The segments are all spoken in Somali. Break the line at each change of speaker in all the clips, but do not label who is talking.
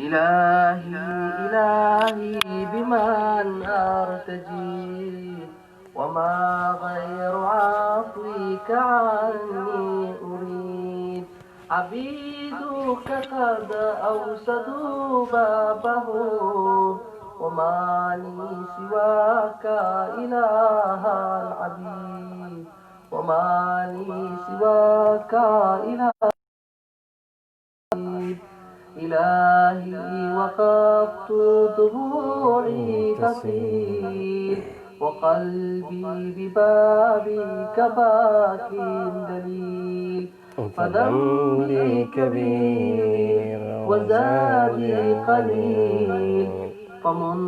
إلهي إلهي بمن أرتجي، وما غير عفوك عني أريد. عبيدك قد أوسدوا بابه، وما لي سواك إله العبيد، وما لي سواك إله. إلهي وقفت دموعي تسيل، وقلبي ببابك باك دليل. فذنبي كبير وزادي قليل، فمن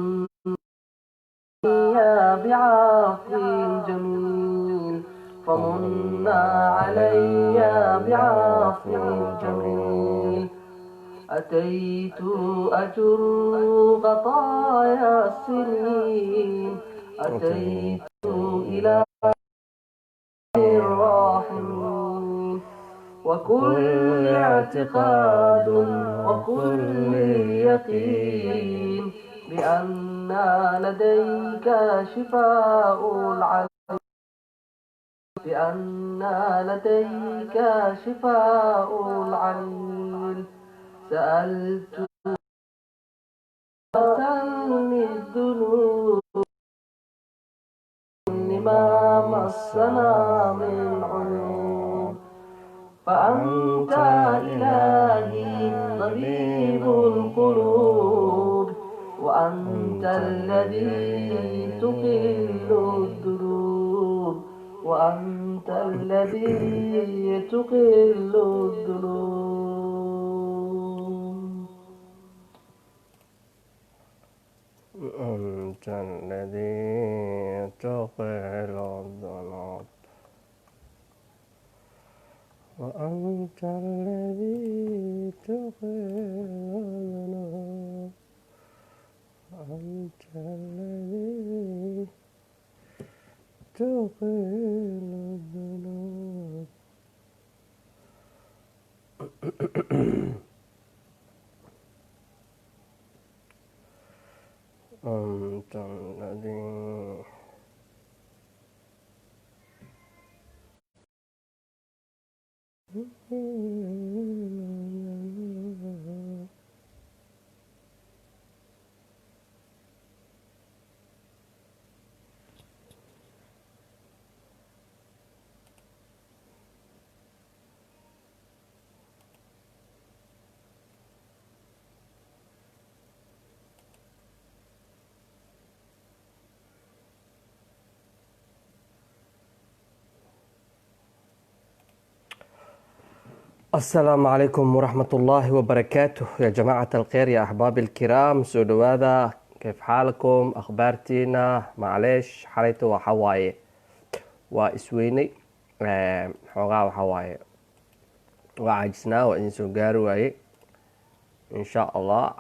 بعفو جميل، فمن علي بعفو جميل. أتيت أجر غطايا السنين، أتيت إلى الراحمين. وكل اعتقاد وكل يقين بأن لديك شفاء العليل، بأن لديك شفاء العليل. سألت الذنوب لما مسنا من عيوب، فأنت إلهي طبيب القلوب، وأنت الذي تقل الذنوب، وأنت الذي تقل الذنوب.
أنت الذي تقل الذنوب، وأنت الذي تقل الذنوب، وأنت الذي تقل الذنوب. أنت الذي السلام عليكم ورحمة الله وبركاته يا جماعة الخير، يا أحبابي الكرام. Soo dhawaada، كيف حالكم؟ Akhbaartiina؟ Macleesh، xalayto waxa waaye waa isweynay xoogaa, waxa waaye waa caajisnaa, waa idin soo gaari waaye. Insha Allah,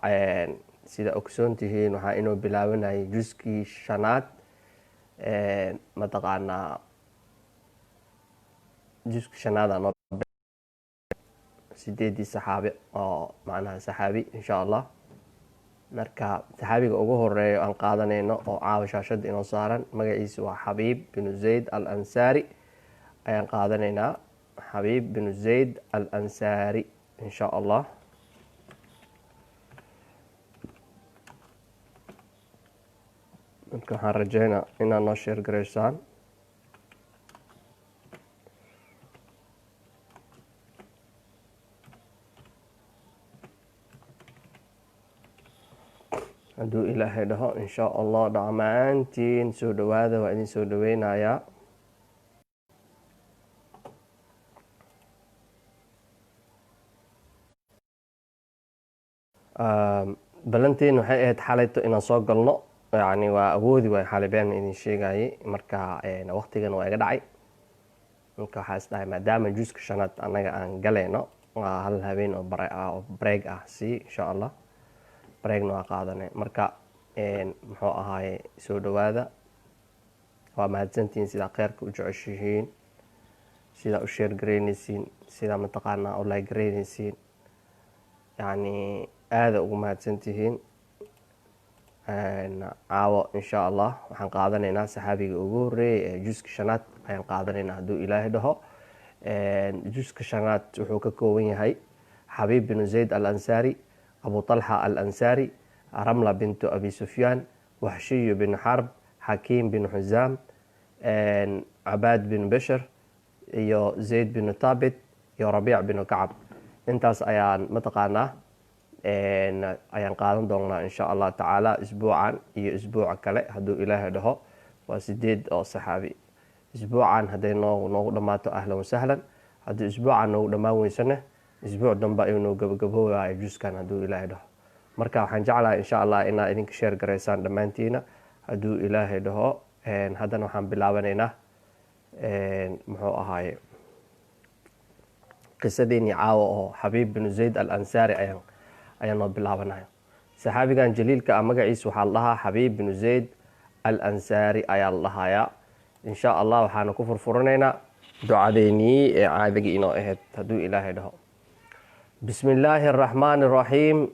sida ogsoon tihiin, waxaa inoo bilaabanayay juskii shanaad, mataqaanaa juskii shanaad noo sideedii saxaabi oo macnaha saxaabi, insha Allah. Marka saxaabiga ugu horeeyo aan qaadanayno oo caawa shaashada inoo saaran magaciisa waa Xabiib binu Zayd al Ansaari ayaan qaadanaynaa, Xabiib binu Zayd al Ansaari, insha Allah. Marka waxaan rajeynaa inaad noo share gareysaan. Hadduu Ilaahay dhaho, insha Allah. Dhammaantiin soo dhawaada, waa idin soo dhaweynayaa. Balantiin waxay ahayd xalayto inaan soo galno, yani waa awoodi waay xalay, been idin sheegayay. Marka waqtigan waa iga dhacay. Marka waxaa is dhahay, maadaama juska shanaad annaga aan galayno, waa hal habeen oo oo break ah si insha Allah breakna waa qaadanay. Marka muxuu ahaaye, soo dhawaada, waa mahadsantihiin sidaa kheyrka u jeceshihiin, sidaa u share garaynaysiin, sidaa mataqaanaa u like garaynaysiin, yani Aada ugu mahadsantihiin. Caawo insha Allah waxaan qaadanaynaa saxaabiga ugu horeeyay ee juska shanaad ayaan qaadanaynaa, hadduu Ilaahay dhaho. Juska shanaad wuxuu ka kooban yahay Xabiib binu Zayd al Ansaari, Abu Talxa al Ansaari, Ramla bintu Abi Sufyaan, Waxshiyu bin Xarb, Xakiim bin Xusaam, Cabaad bin Bishr iyo Zayd binu Thaabit iyo Rabiic binu Kacab. Intaas ayaan mataqaanaa ayaan qaadan doonaa insha Allah tacaala, isbuucan iyo isbuuca kale hadduu Ilaahay dhaho. Waa sideed oo saxaabi. Isbuucan hadday noogu dhammaato, ahlan wasahlan. Haddii isbuucan noogu dhammaan weysane, isbuuc dambe ayuu noo gabagaboobaya juskan, hadduu Ilaahay dhaho. Marka waxaan jeclahay insha Allah inaa idinka share garaysaan dhammaantiina, hadduu Ilaahay dhaho. Haddana waxaan bilaabanaynaa, muxuu ahaaye, qisadeeni caawa oo Xabiib binu Zayd al Ansaari ayaan noo bilaabanaya. Saxaabigan jaliilka ah magaciisa waxaa la dhahaa Xabiib binu Zayd al Ansaari ayaa la dhahayaa. Insha Allah waxaana ku furfuranaynaa ducadeenii ee caadigii inoo ahayd, hadduu Ilaahay dhaho. Bismi illaahi araxmaani araxiim.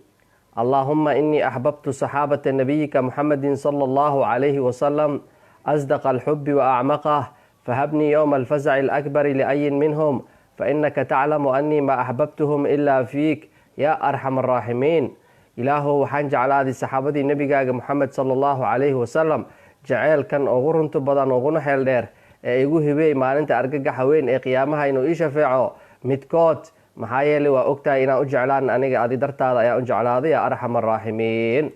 Allaahuma inii axbabtu saxaabata nabiyika Muxamedi sala allahu calayhi wasalam asdaqa alxubi wa acmaqah, fahabnii yowma alfazaci alakbari liayin minhum, fainaka taclamu anii ma axbabtuhum ilaa fiik yaa arxam araaximiin. Ilaahow, waxaan jeclaaday saxaabadii nebigaaga Moxamed sala allahu calayhi wasalam jaceylkan ugu runta badan uguna xeel dheer, ee igu hibeey maalinta argagaxa weyn ee qiyaamaha inuu ii shafeeco midkood, maxaa yeelay waa ogtahay inaan u jeclaan aniga adi dartaada ayaan u jeclaaday, yaa arxam araaximiin.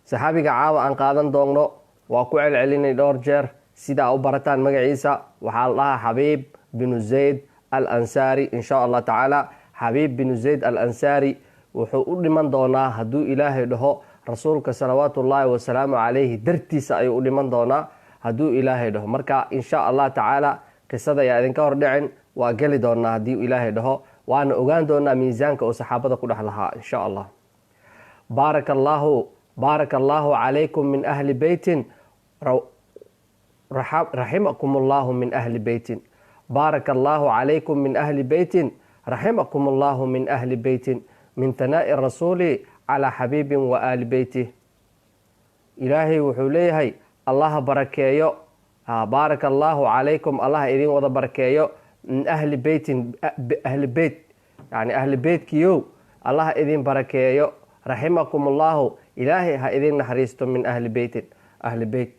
Saxaabiga caawa aan qaadan doonno waa ku celcelinay dhowr jeer sidaa u barataan magaciisa. Waxaa la dhahaa Xabiib binu Zayd al Ansaari. Insha Allah tacaala, Xabiib binu Zayd al Ansaari wuxuu u dhiman doonaa, hadduu Ilaahay dhaho, rasuulka salawaatu ullaahi wasalaamu calayhi dartiisa ayuu u dhiman doonaa, hadduu Ilaahay dhaho. Marka insha Allah tacaala qisada ayaa idinka hordhicin, waa geli doonaa haddii Ilaahay dhaho, waana ogaan doonaa miisaanka uu saxaabada ku dhex lahaa insha Allah. Baaraka allaahu, baaraka allaahu calaykum min ahli beytin, raximakum allahu min ahli beytin. Baaraka allaahu calaykum min ahli beytin, raximakum allahu min ahli beytin, min hanaa'i rasuuli calaa xabiibin wa aali beytih. Ilaahay wuxuu leeyahay Allaha barakeeyo. Baaraka allaahu calaykum, Allah idin wada barakeeyo, min ahli beytin, ahli beyt, yani ahli beytkiyow, Allah idin barakeeyo. Raximakum allahu, Ilaahay ha idin naxariisto, min ahli beytin, ahli beyt.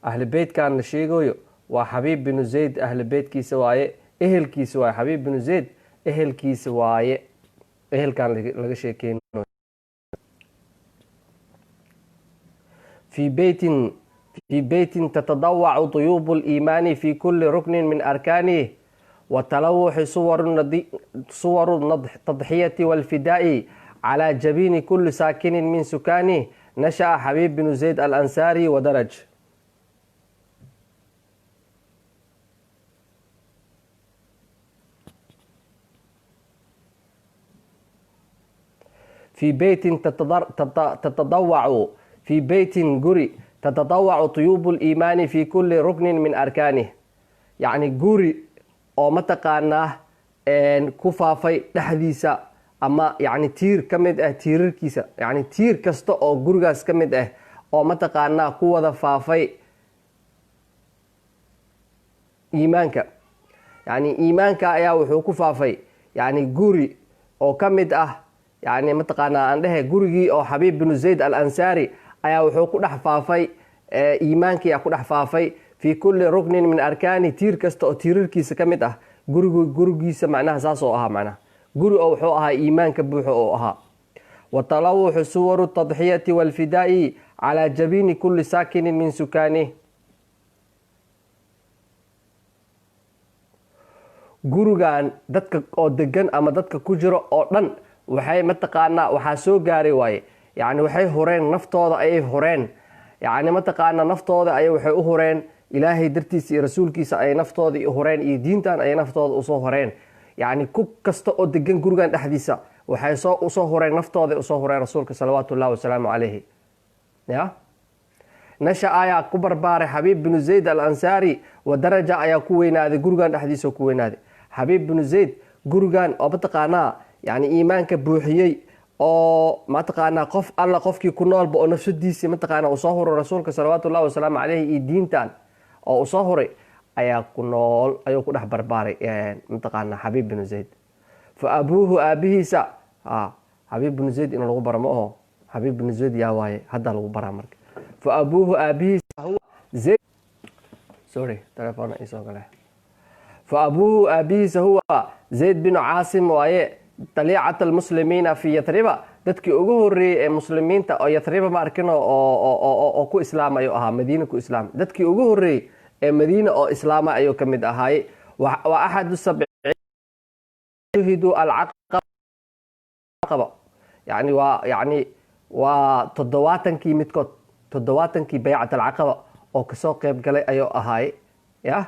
Ahli beytkan la sheegayo waa Xabiib binu Zayd ahli beytkiisa waaye, ehelkiisa waaye. Xabiib binu Zayd ehelkiisa waaye ehelkan laga sheekeynayo. في بيت، في بيت تتضوع طيوب الإيمان في كل ركن من أركانه، وتلوح صور التضحية والفداء على جبين كل ساكن من سكانه، نشأ حبيب بن زيد الأنصاري ودرج. في بيت تتضوع، في بيت guri، تتضوع طيوب الإيمان في كل ركن من أركانه، yacni guri oo mataqaanaa ku faafay dhexdiisa ama yacni tiir ka mid ah tiirarkiisa, yacni tiir kasta oo gurigaas ka mid ah oo mataqaanaa ku wada faafay iimaanka, yacni iimaanka ayaa wuxuu ku faafay, yacni guri oo ka mid ah, yacni mataqaanaa aan dhehe, gurigii oo Xabiib binu Zayd al Ansaari ayaa wuxuu ku dhex faafay iimaankii ku dhex faafay, في كل ركن من أركانه, tiir kasta oo tiirarkiisa ka mid ah gurigu, gurigiisa macnaha saas oo ahaa, macnaha guri oo wuxuu ahaa iimaanka buuxo oo ahaa. وتلوح صور التضحية والفداء على جبين كل ساكن من سكانه. Gurigan dadka oo degan ama dadka ku jiro oo dhan waxay mataqaanaa waxaa soo gaaray waaye, yacni waxay hureen naftooda ayay hureen, yacni mataqaanaa naftooda ayay waxay u hureen Ilaahay dartiisa iyo rasuulkiisa ayay naftooda hureen iyo diintan ayay naftooda usoo hureen. Yacni ku kasta oo degan gurigan dhexdiisa waxay soo usoo hureen naftooda, usoo hureen rasuulka salawaatu ullahi wasalaamu calayhi. Ya nasha ayaa ku barbaaray Xabiib binu Zayd al Ansaari, wa daraja ayaa ku weynaaday gurigan dhexdiisa ku weynaaday Xabiib binu Zayd. Gurigan oo mataqaanaa yani iimaanka buuxiyey oo mataqaanaa qof alla qofkii ku noolba oo nafsadiisii mataqaanaa uu soo huray rasuulka salawaatu ullahi wasalaamu caleyhi iyo diintan oo uu soo huray ayaa ku nool, ayuu ku dhex barbaaray mataqaanaa Xabiib binu Zayd. Fa abuuhu, aabihiisa, Xabiib binu Zayd in lagu baro ma aho. Xabiib binu Zayd yaa waaye? Haddaa lagu baraa. Marka fa abuuhu, aabihiisa, huwa Zayd. Sorry, telefoona isoo gale. Fa abuuhu, aabihiisa, huwa Zayd binu Caasim waaye. Daliicat almuslimiina fi Yathriba, dadkii ugu horeeyey ee muslimiinta oo Yathriba ma arkino oo ku islaam ayuu ahaa, Madiina ku islaam. Dadkii ugu horeeyey ee Madiina oo islaama ayuu ka mid ahaay. Waa axadu sabciin shuhiduu alcaqaba, yani waa 70kii midkood, 70kii baycat alcaqaba oo kasoo qeyb galay ayuu ahaay. Ya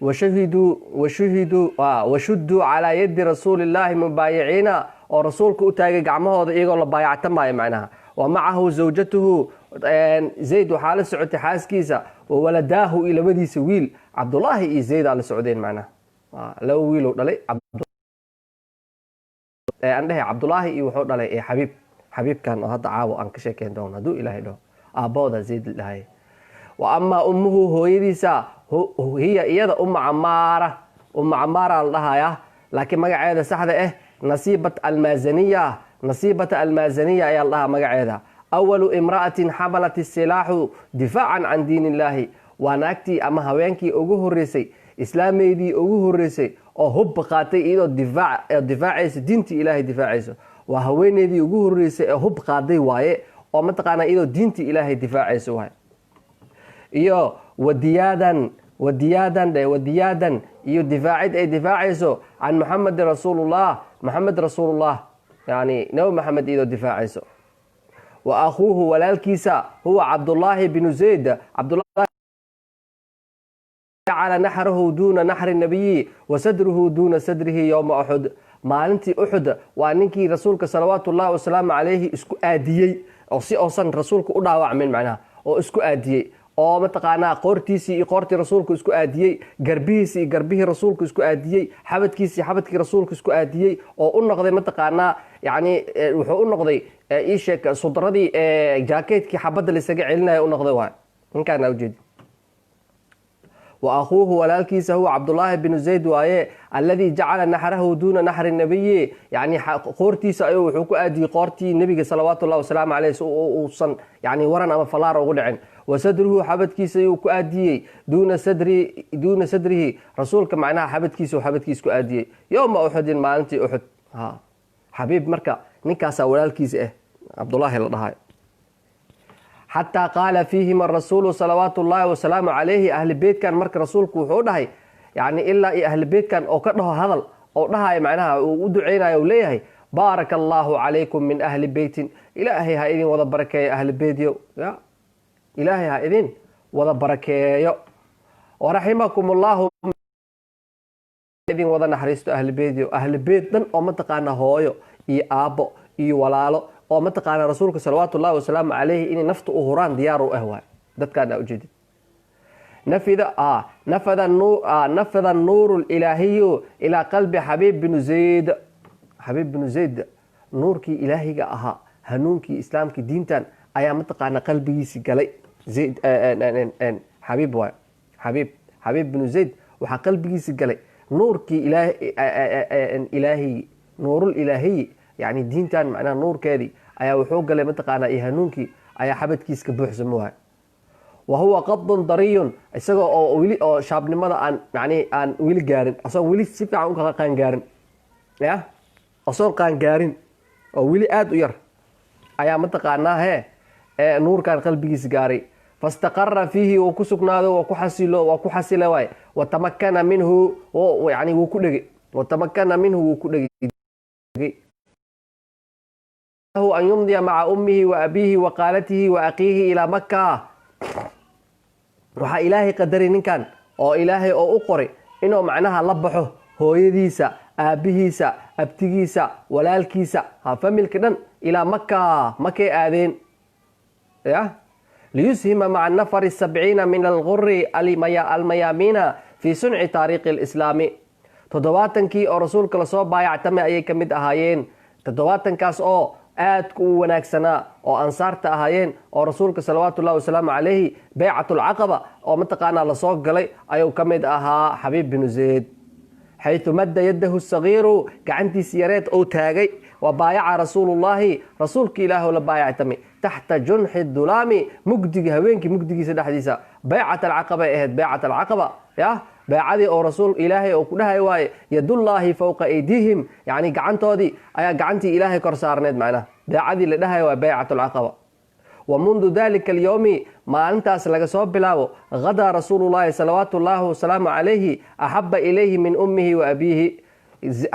washahiduu washuduu calaa yadi rasuuli illaahi mubaayiciina, oo rasuulka u taagay gacmahooda iyagoo la baayactamaayo macnaha. Wa macahu zawjatuhu, Zayd waxaa la socotay xaaskiisa, wa waladaahu, iyo labadiisa wiil, Cabdullaahi iyo Zayd aa la socdeen macnaha. Laba wiilow dhalay, aan dhehe Cabdullaahi iyo wuxuu dhalay Xabiib. Xabiibkan oo hadda caawa aan ka sheekeyn doono hadduu Ilaahay dhaho, aabbahooda Zayd la dhahay. Wa amaa ummuhu, hooyadiisa, hiya, iyada, Umma Camaara, Umma Camaara la dhahayaa, laakiin magaceeda saxda ah Nasiibat Almaazaniya, Nasiibata Almaazaniya ayaa la dhahaa magaceeda. Awalu imra'atin xamalat isilaaxu difaacan can diin illaahi, waa naagtii ama haweenkii ugu horeysay, islaameydii ugu horeysay oo hubba qaatay iyadoo difaacayso diintii Ilaahay difaacayso. Waa haweeneydii ugu horeysay ee hub qaaday waaye, oo mataqaanaa iyadoo diintii Ilaahay difaacayso waaye. Iyo wadiyaadan, wadiyaadan dhe, wadiyaadan, iyo difaacid ay difaacayso can Muxamedin rasuulullah, Maxamed rasuulullah, yani Nabi Maxamed iyadoo difaacayso. Wa akhuuhu, walaalkiisa, huwa Cabdullaahi binu Zayd. Cabdullahi jacala naxrahu duuna naxri nabiyi wa sadruhu duuna sadrihi yowma Uxud. Maalintii Uxud waa ninkii rasuulka salawaatu ullahi wasalaamu calayhi isku aadiyey oo si oosan rasuulka u dhaawacmin macnaha, oo isku aadiyey oo mataqaanaa qoortiisii iyo qoortii rasuulku isku aadiyey, garbihiisii iyo garbihii rasuulku isku aadiyey, xabadkiisii xabadkii rasuulku isku aadiyey, oo u noqday mataqaanaa yani wuxuu u noqday ii sheeg sudradii jaakeetkii xabadda laisaga celinaya u noqday waay ninkaana ujeedi. Wa akhuuhu, walaalkiisa, huwa Cabdullaahi binu Zayd waaye, alladii jacala naxrahu duuna naxri nabiyi, yani qoortiisa ayuu wuxuu ku aadiyey qoortii nebiga salawaatu ullahi wasalaamu caleyh si uusan yani waran ama falaar ugu dhicin. Wa sadruhu, xabadkiisa ayuu ku aadiyey, duuna sadri, duuna sadrihi, rasuulka macnaha xabadkiisa xabadkiisa ku aadiyey, yowma Uxudin, maalintii Uxud. Ha Xabiib marka ninkaasaa walaalkiisa ah, Cabdullaahi la dhahayo. Xataa qaala fiihim arasuulu salawaatu ullaahi wasalaamu calayhi, ahli beytkan marka rasuulku wuxuu dhahay, yani ilaa iyo ahli beytkan oo ka dhaho hadal oo dhahayo macnaha uu u duceynayo, uu leeyahay: "Baaraka allaahu calaykum min ahli beytin." Ilaahay ha idin wada barakeeyo ahli beytyo, ya Ilaahay ha idin wada barakeeyo. Waraximakum allaahu, idin wada naxariisto ahli beytyo. Ahli beyt dhan oo mataqaana hooyo iyo aabbo iyo walaalo oo mataqaana rasuulka salawaatu ullahi wasalaamu calayhi inay nafta u huraan diyaar u ah waay dadkaan aa ujeedid. Nafada nuuru ilaahiyu ilaa qalbi Xabiib binu Zayd. Xabiib binu Zayd nuurkii ilaahiga ahaa, hanuunkii islaamkii, diintan ayaa mataqaana qalbigiisi galay. Zayd Xabiib waay, Xabiib binu Zayd waxaa qalbigiisi galay nuurkii ilaahiy, nuurul ilaahiyi, yani diintan macnaha nuurkeedii ayaa wuxuu galay mataqaanaa iyo hanuunkii ayaa xabadkiis ka buuxsamo waay. Wa huwa qadun dariyun, isagoo oo weli oo shaabnimada aan yani aan weli gaarin, asagoo weli si fiican u qaangaarin, ya asagoo qaangaarin oo weli aada u yar ayaa mataqaanaa hee ee nuurkan qalbigiis gaaray. Fastaqara fiihi, wuu ku sugnaado, waa ku xasilo, waa ku xasila waay. Watamakana minhu, yani wuu ku dhegay. Watamakana minhu, wuu ku dhegay. An yumdiya maca ummihi wa abiihi wa qaalatihi wa aqiihi ilaa Maka. Waxaa Ilaahay qadaray ninkan oo Ilaahay oo u qoray inuu macnaha la baxo hooyadiisa, aabbihiisa, abtigiisa, walaalkiisa, ha familka dhan ilaa Maka. Makay aadeen ya liyushima maca nafari 70 min alguri almayaamiina. Fii sunci taariikhi alislaami, 70kii oo rasuulka lasoo baayactamay ayay ka mid ahaayeen. 70kaas oo aadka u wanaagsanaa oo ansaarta ahaayeen, oo rasuulka salawaatu ullahi wasalaamu calayhi beycat alcaqaba oo mataqaanaa lasoo galay ayuu ka mid ahaa Xabiib binu Zayd. Xaytu madda yadahu sagiiru, gacantiisi yareed ou taagay, wa baayaca rasuulullaahi, rasuulka ilaah la baayactamay, taxta junxi dulaami, mugdiga haweenkii mugdigiisa dhexdiisa. Baycat alcaqaba ay ahayd, baycat alcaqaba ya baycadii oo rasuul ilaahay oo ku dhahay waaye, yadullaahi fowqa aydiihim, yacni gacantoodii ayaa gacantii ilaahay kor saarneed. Macnaha baycadii la dhahay waa baycat alcaqaba. Wa mundu dalika alyowmi, maalintaas laga soo bilaabo, hadaa rasuulullaahi salawaatu ullaahi wasalaamu calayhi axaba ilayhi min ummihi wa abiihi.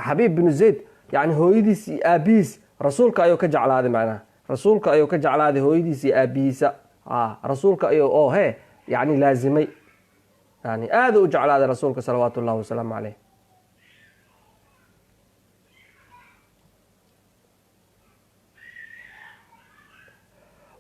Xabiib binu Zayd yani hooyadiis iyo aabihiis rasuulka ayuu ka jeclaaday. Macnaha rasuulka ayuu ka jeclaaday hooyadiis iyo aabihiisa. Rasuulka ayuu oo he yani laazimay, yani aada u jeclaaday rasuulka salawaatu ullahi wasalaamu caleyh.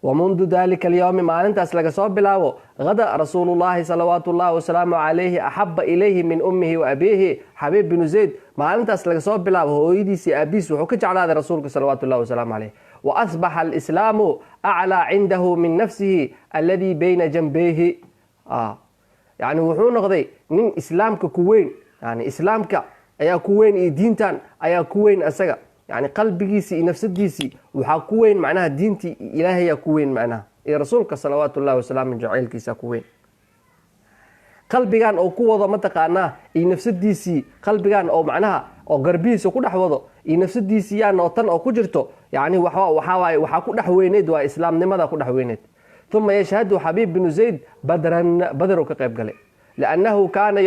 Wamundu dalika alyowmi, maalintaas laga soo bilaabo, hada rasuulullaahi salawaatu ullahi wasalaamu calayhi axaba ilayhi min ummihi wa abiihi. Xabiib binu Zayd maalintaas laga soo bilaabo hooyadiis iyo aabihiis wuxuu ka jeclaaday rasuulka salawaatu ullahi wasalaamu caleyh. Wa asbaxa alislaamu aclaa cindahu min nafsihi alladii bayna janbayhi. Yani wuxuu noqday nin islaamka ku weyn, yani islaamka ayaa ku weyn iyo diintan ayaa ku weyn asaga, yani qalbigiisii iyo nafsadiisii waxaa ku weyn macnaha diintii ilaahayaa ku weyn, macnaha iyo rasuulka salawaatu ullahi wasalaamu jaceylkiisa ku weyn. Qalbigan oo ku wado mataqaanaa iyo nafsadiisii, qalbigan oo macnaha oo garbihiisa ku dhex wado iyo nafsadiisii yaan oo tan oo ku jirto, yani waxaa waaye waxaa ku dhex weyneyd waa islaamnimada ku dhex weyneyd. Uma yashhadu Xabiib binu Zayd badran, badr ka qayb galay, liannahu kaana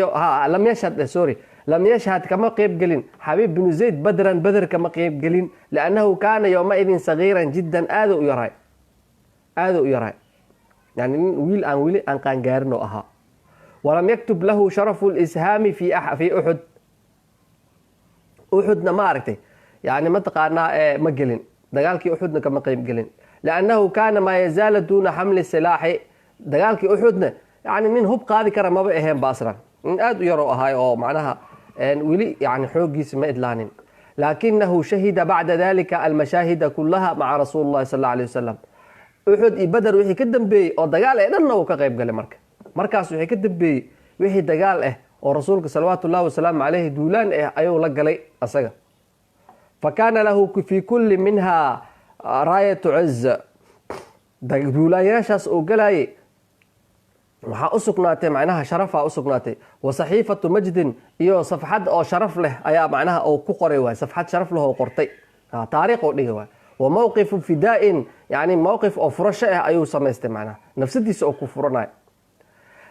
lam yashhad, sorry, lam yashhad, kama qeyb gelin Xabiib binu Zayd badran, bader kama qeyb gelin, liannahu kaana yowmaidin sagiiran jiddan, aada u yaray, aada u yaray, yani nin wiil aan weli aan qaangaarin oo ahaa. Walam yaktub lahu sharafu lishaami fi Uxud. Uxudna ma aragtay, yani mataqaanaa ma gelin dagaalkii Uxudna kama qeyb gelin, liannahu kaana maa yazaala duuna xamli silaaxi. Dagaalkii Uxudna yani nin hub qaadi kara maba aheen ba aslan, nin aada u yaroo ahaay oo macnaha weli yani xooggiisa ma idlaanin. Laakinahu shahida bacda dalika almashaahida kulaha maca rasuuli llahi sal alla alay wasalam. Uxud iyo Bader wixii ka dambeeyey oo dagaal ee dhanna uu ka qayb galay. Marka markaas wixii ka dambeeyey, wixii dagaal ah oo rasuulka salawaatu ullahi wasalaamu caleyhi duulaan ah ayuu la galay asaga. Fa kaana lahu fii kulli minha raayatu ciz. Duulaanyaashaas uu galayay waxaa u sugnaatay macnaha sharafaa u sugnaatay, wa saxiifatu majdin, iyo safxad oo sharaf leh ayaa macnaha uu ku qoray waay, safxad sharaf leh oo qortay, taariikh oo dhigay waay. Wa mowqifu fidaa'in, yani mowqif oo furasho ah ayuu samaystay, macnaha nafsadiisa oo ku furanayo.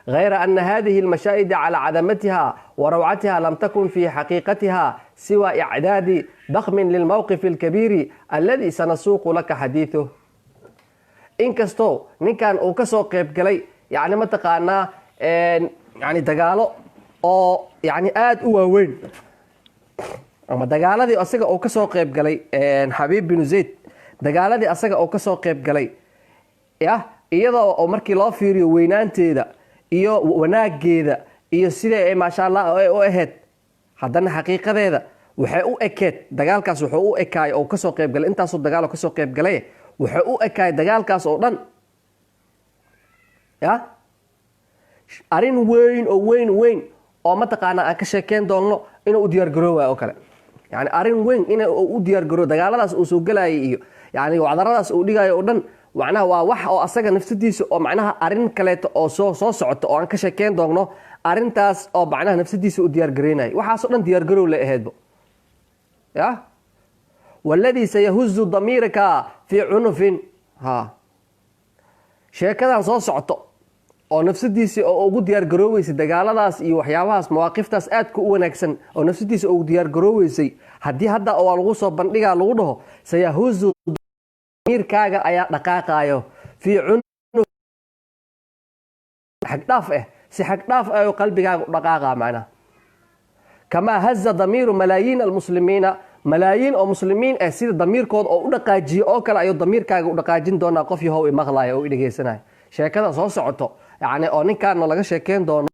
غayra ana hadihi اlmashaahida calى cadamatiha wa rawcatiha lam takun fi xaqiiqatiha siwa icdaadi dakmin lilmowqif اlkabiiri aladi sanasuuqu laka xadiiثuh. Inkastoo ninkan uu ka soo qeyb galay yani mataqaanaa yani dagaalo oo yani aada u waaweyn, ama dagaaladii asaga uu kasoo qeyb galay Xabiib binu Zayd, dagaaladii asaga uu kasoo qeyb galay yah, iyadoo oo markii loo fiiriyo weynaanteeda iyo wanaageeda iyo sida ay maasha Allah u ahayd, haddana xaqiiqadeeda waxay u ekeed dagaalkaas wuxuu u ekaay oo kasoo qeyb galay, intaasoo dagaal oo kasoo qeyb galay wuxuu u ekaay dagaalkaas oo dhan ya arrin weyn oo weyn weyn oo mataqaanaa aan ka sheekeyn doonno inuu u diyaar garoowayo oo kale. Yani arrin weyn in u diyaar garoo dagaaladaas uu soo gelayay iyo yani wacdaradaas uu dhigayo oo dhan, macnaha waa wax oo asaga nafsadiisa oo macnaha arrin kaleeto oo soo socoto oo aan ka sheekeyn doonno, arrintaas oo macnaha nafsadiisa u diyaar gareynayo, waxaasoo dhan diyaar garow la ahaydbo ya. Waladii sayahuzu damiiraka fii cunufin, ha sheekadan soo socoto oo nafsadiisi oo ugu diyaar garooweysay dagaaladaas iyo waxyaabahaas mawaaqiftaas aadka u wanaagsan oo nafsadiisa ugu diyaar garooweysay, haddii hadda oo lagu soo bandhigaa lagu dhaho, sayahuzu damiirkaaga ayaa dhaqaaqaayo fii cunuf, xagdhaaf ah, si xagdhaaf ah oo qalbigaaga u dhaqaaqa, macnaha kamaa haza damiiru malaayiin almuslimiina, malaayiin oo muslimiin ah sida damiirkooda oo u dhaqaajiyo oo kale ayuu damiirkaaga u dhaqaajin doonaa, qof yahow i maqlayo oo i dhegeysanaya sheekada soo socoto, yacni oo ninkaana laga sheekeyn doono.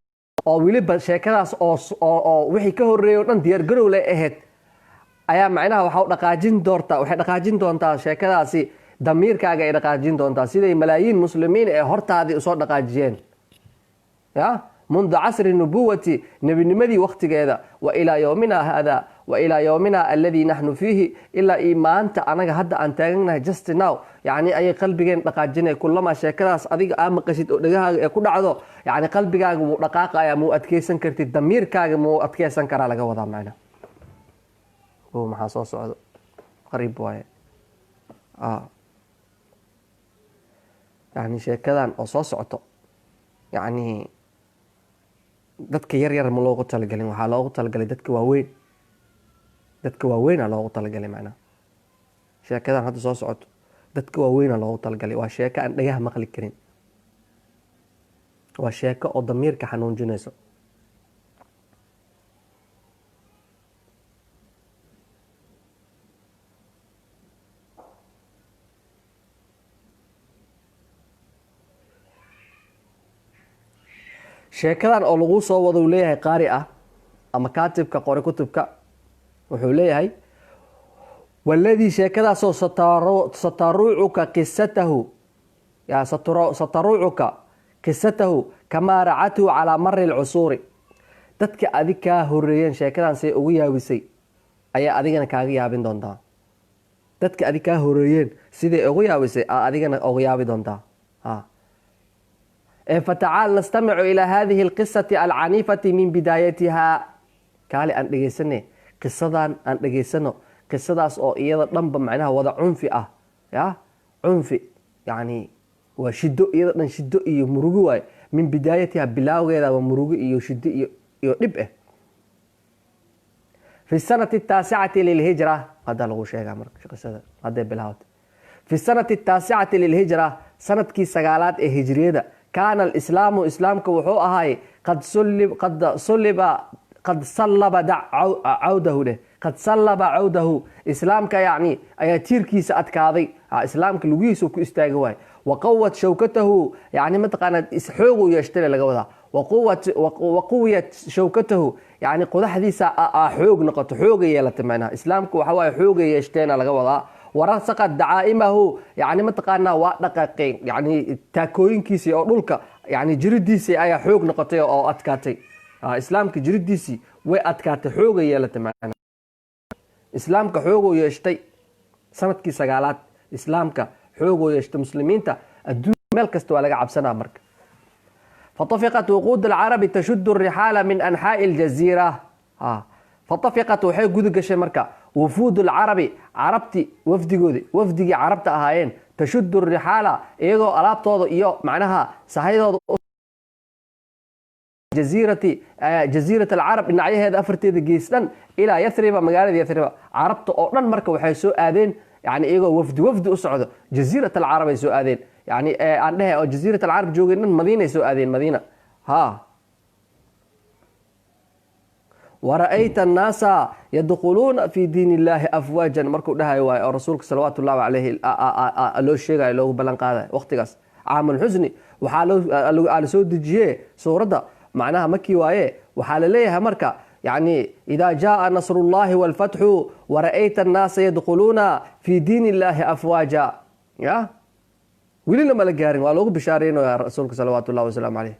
Oo weliba sheekadaas oo wixii ka horreeyay o dhan diyaargarow lay ahayd ayaa macnaha waxa u dhaqaajin doortaa, waxay dhaqaajin doontaa sheekadaasi damiirkaaga ay dhaqaajin doontaa, siday malaayiin muslimiin ee hortaadii usoo dhaqaajiyeen ya mundu casri nubuwati, nebinimadii waktigeeda, wa ilaa yowmina hada, wa ilaa yowmina alladii naxnu fiihi, ilaa io maanta anaga hadda aan taaganahay, just now, yacni ayay qalbigeen dhaqaajinay. Kulamaa sheekadaas adiga aa maqashid oo dhegahaaga ee ku dhacdo, yacni qalbigaaga wuu dhaqaaqaya, muu adkeysan kartid, damiirkaaga muu adkeysan karaa laga wadaa macna. O maxaa soo socdo? Qariib waaye. Yani sheekadan oo soo socoto, yacni dadka yar yar ma loogu talagalin, waxaa loogu talagalay dadka waaweyn. Dadka waaweyna loogu talagalay macnaha. Sheekadan hadda soo socoto dadka waaweyna loogu talagalay. Waa sheeko aan dhagaha maqli karin, waa sheeko oo damiirka xanuunjinayso. Sheekadan oo lagu soo wado uu leeyahay qaari ah ama kaatibka qore kutubka, wuxuu leeyahay: waladii sheekadaasoo sataruucuka qisatahu ya sataruucuka qisatahu kamaa racathu calaa mari lcusuuri. Dadka adig kaa horeeyeen sheekadan say ugu yaabisay ayaa adigana kaaga yaabin doontaa. Dadka adig kaa horeeyeen siday ugu yaabisay aa adigana ugu yaabi doontaa. Fatacaal nastamicu ilaa hadihi alqisati alcaniifati min bidaayatiha. Kaali aan dhegeysane qisadan, aan dhegeysano qisadaas oo iyada dhanba macnaha wada cunfi ah. Ya cunfi yani waa shido, iyada dhan shido iyo murugo waaye. Min bidaayatiha, bilaawgeeda waa murugo iyo shido iyo dhib ah. Fi sanati ataasicati lilhijra hadda lagu sheegaa marka qisada hadday bilaawatay. Fi sanati ataasicati lilhijra, sanadkii 9aad ee hijriyada, kaana alislaamu, islaamka wuxuu ahaay qad suliba qad sallaba cawdahu dheh, qad sallaba cawdahu. Islaamka yacni ayaa tiirkiisa adkaaday, islaamka lugihiisa ku istaagi waay. Waqawat shawkatahu, yani mataqaanaa xoogu yeeshtay laga wadaa. Waquwiyat shawkatahu, yani qodaxdiisa xoog noqoto, xooga yeelatay macnaha. Islaamku waxa waaye xooga yeeshteena laga wadaa. Warasaqat dacaa'imahu, yani mataqaanaa waa dhaqaaqeen, yani taakooyinkiisii oo dhulka, yani jiridiisii ayaa xoog noqotay oo adkaatay. Islaamka jiridiisii way adkaatay, xooga yeelatay macnaha. Islaamka xooguu yeeshtay sanadkii 9aad, islaamka xooguu yeeshtay. Muslimiinta adduun meel kasta waa laga cabsanaa marka. Fatafiqat wuquud alcarabi tashudu الrixaala min anxaa'i aljaziira. Fatafiqat, waxay guda gashay marka wufuud alcarabi, carabti wafdigoodi, wafdigii carabta ahaayeen, tashudu rixaala, iyagoo alaabtooda iyo macnaha sahayadooda, jaziirati jaziirat alcarab dhinacyaheeda afarteeda gees dhan, ilaa Yathriba, magaalada Yathriba. Carabta oo dhan marka waxay soo aadeen, yani iyagoo wafdi wafdi u socdo, jaziirat alcarab ay soo aadeen, yani aan dhehe oo jaziirat alcarab joogeen dhan Madiinay soo aadeen, Madiina. Ha wara'ayta annaasa yadkhuluuna fi diin illahi afwaajan markuu dhahayo waayo oo rasuulka salawaatu ullahi caleyhi loo sheegayo, loogu ballan qaadayo waqtigaas caamulxusni waxaa la soo dejiye suuradda macnaha makii waaye. Waxaa la leeyahay marka yani idaa jaaa nasrullahi walfatxu wara'ayta annaasa yadkhuluuna fi diin illahi afwaaja. Ya welina mala gaarin, waa loogu bishaareynaya rasuulka salawaatu ullahi wasalaamu caleyh.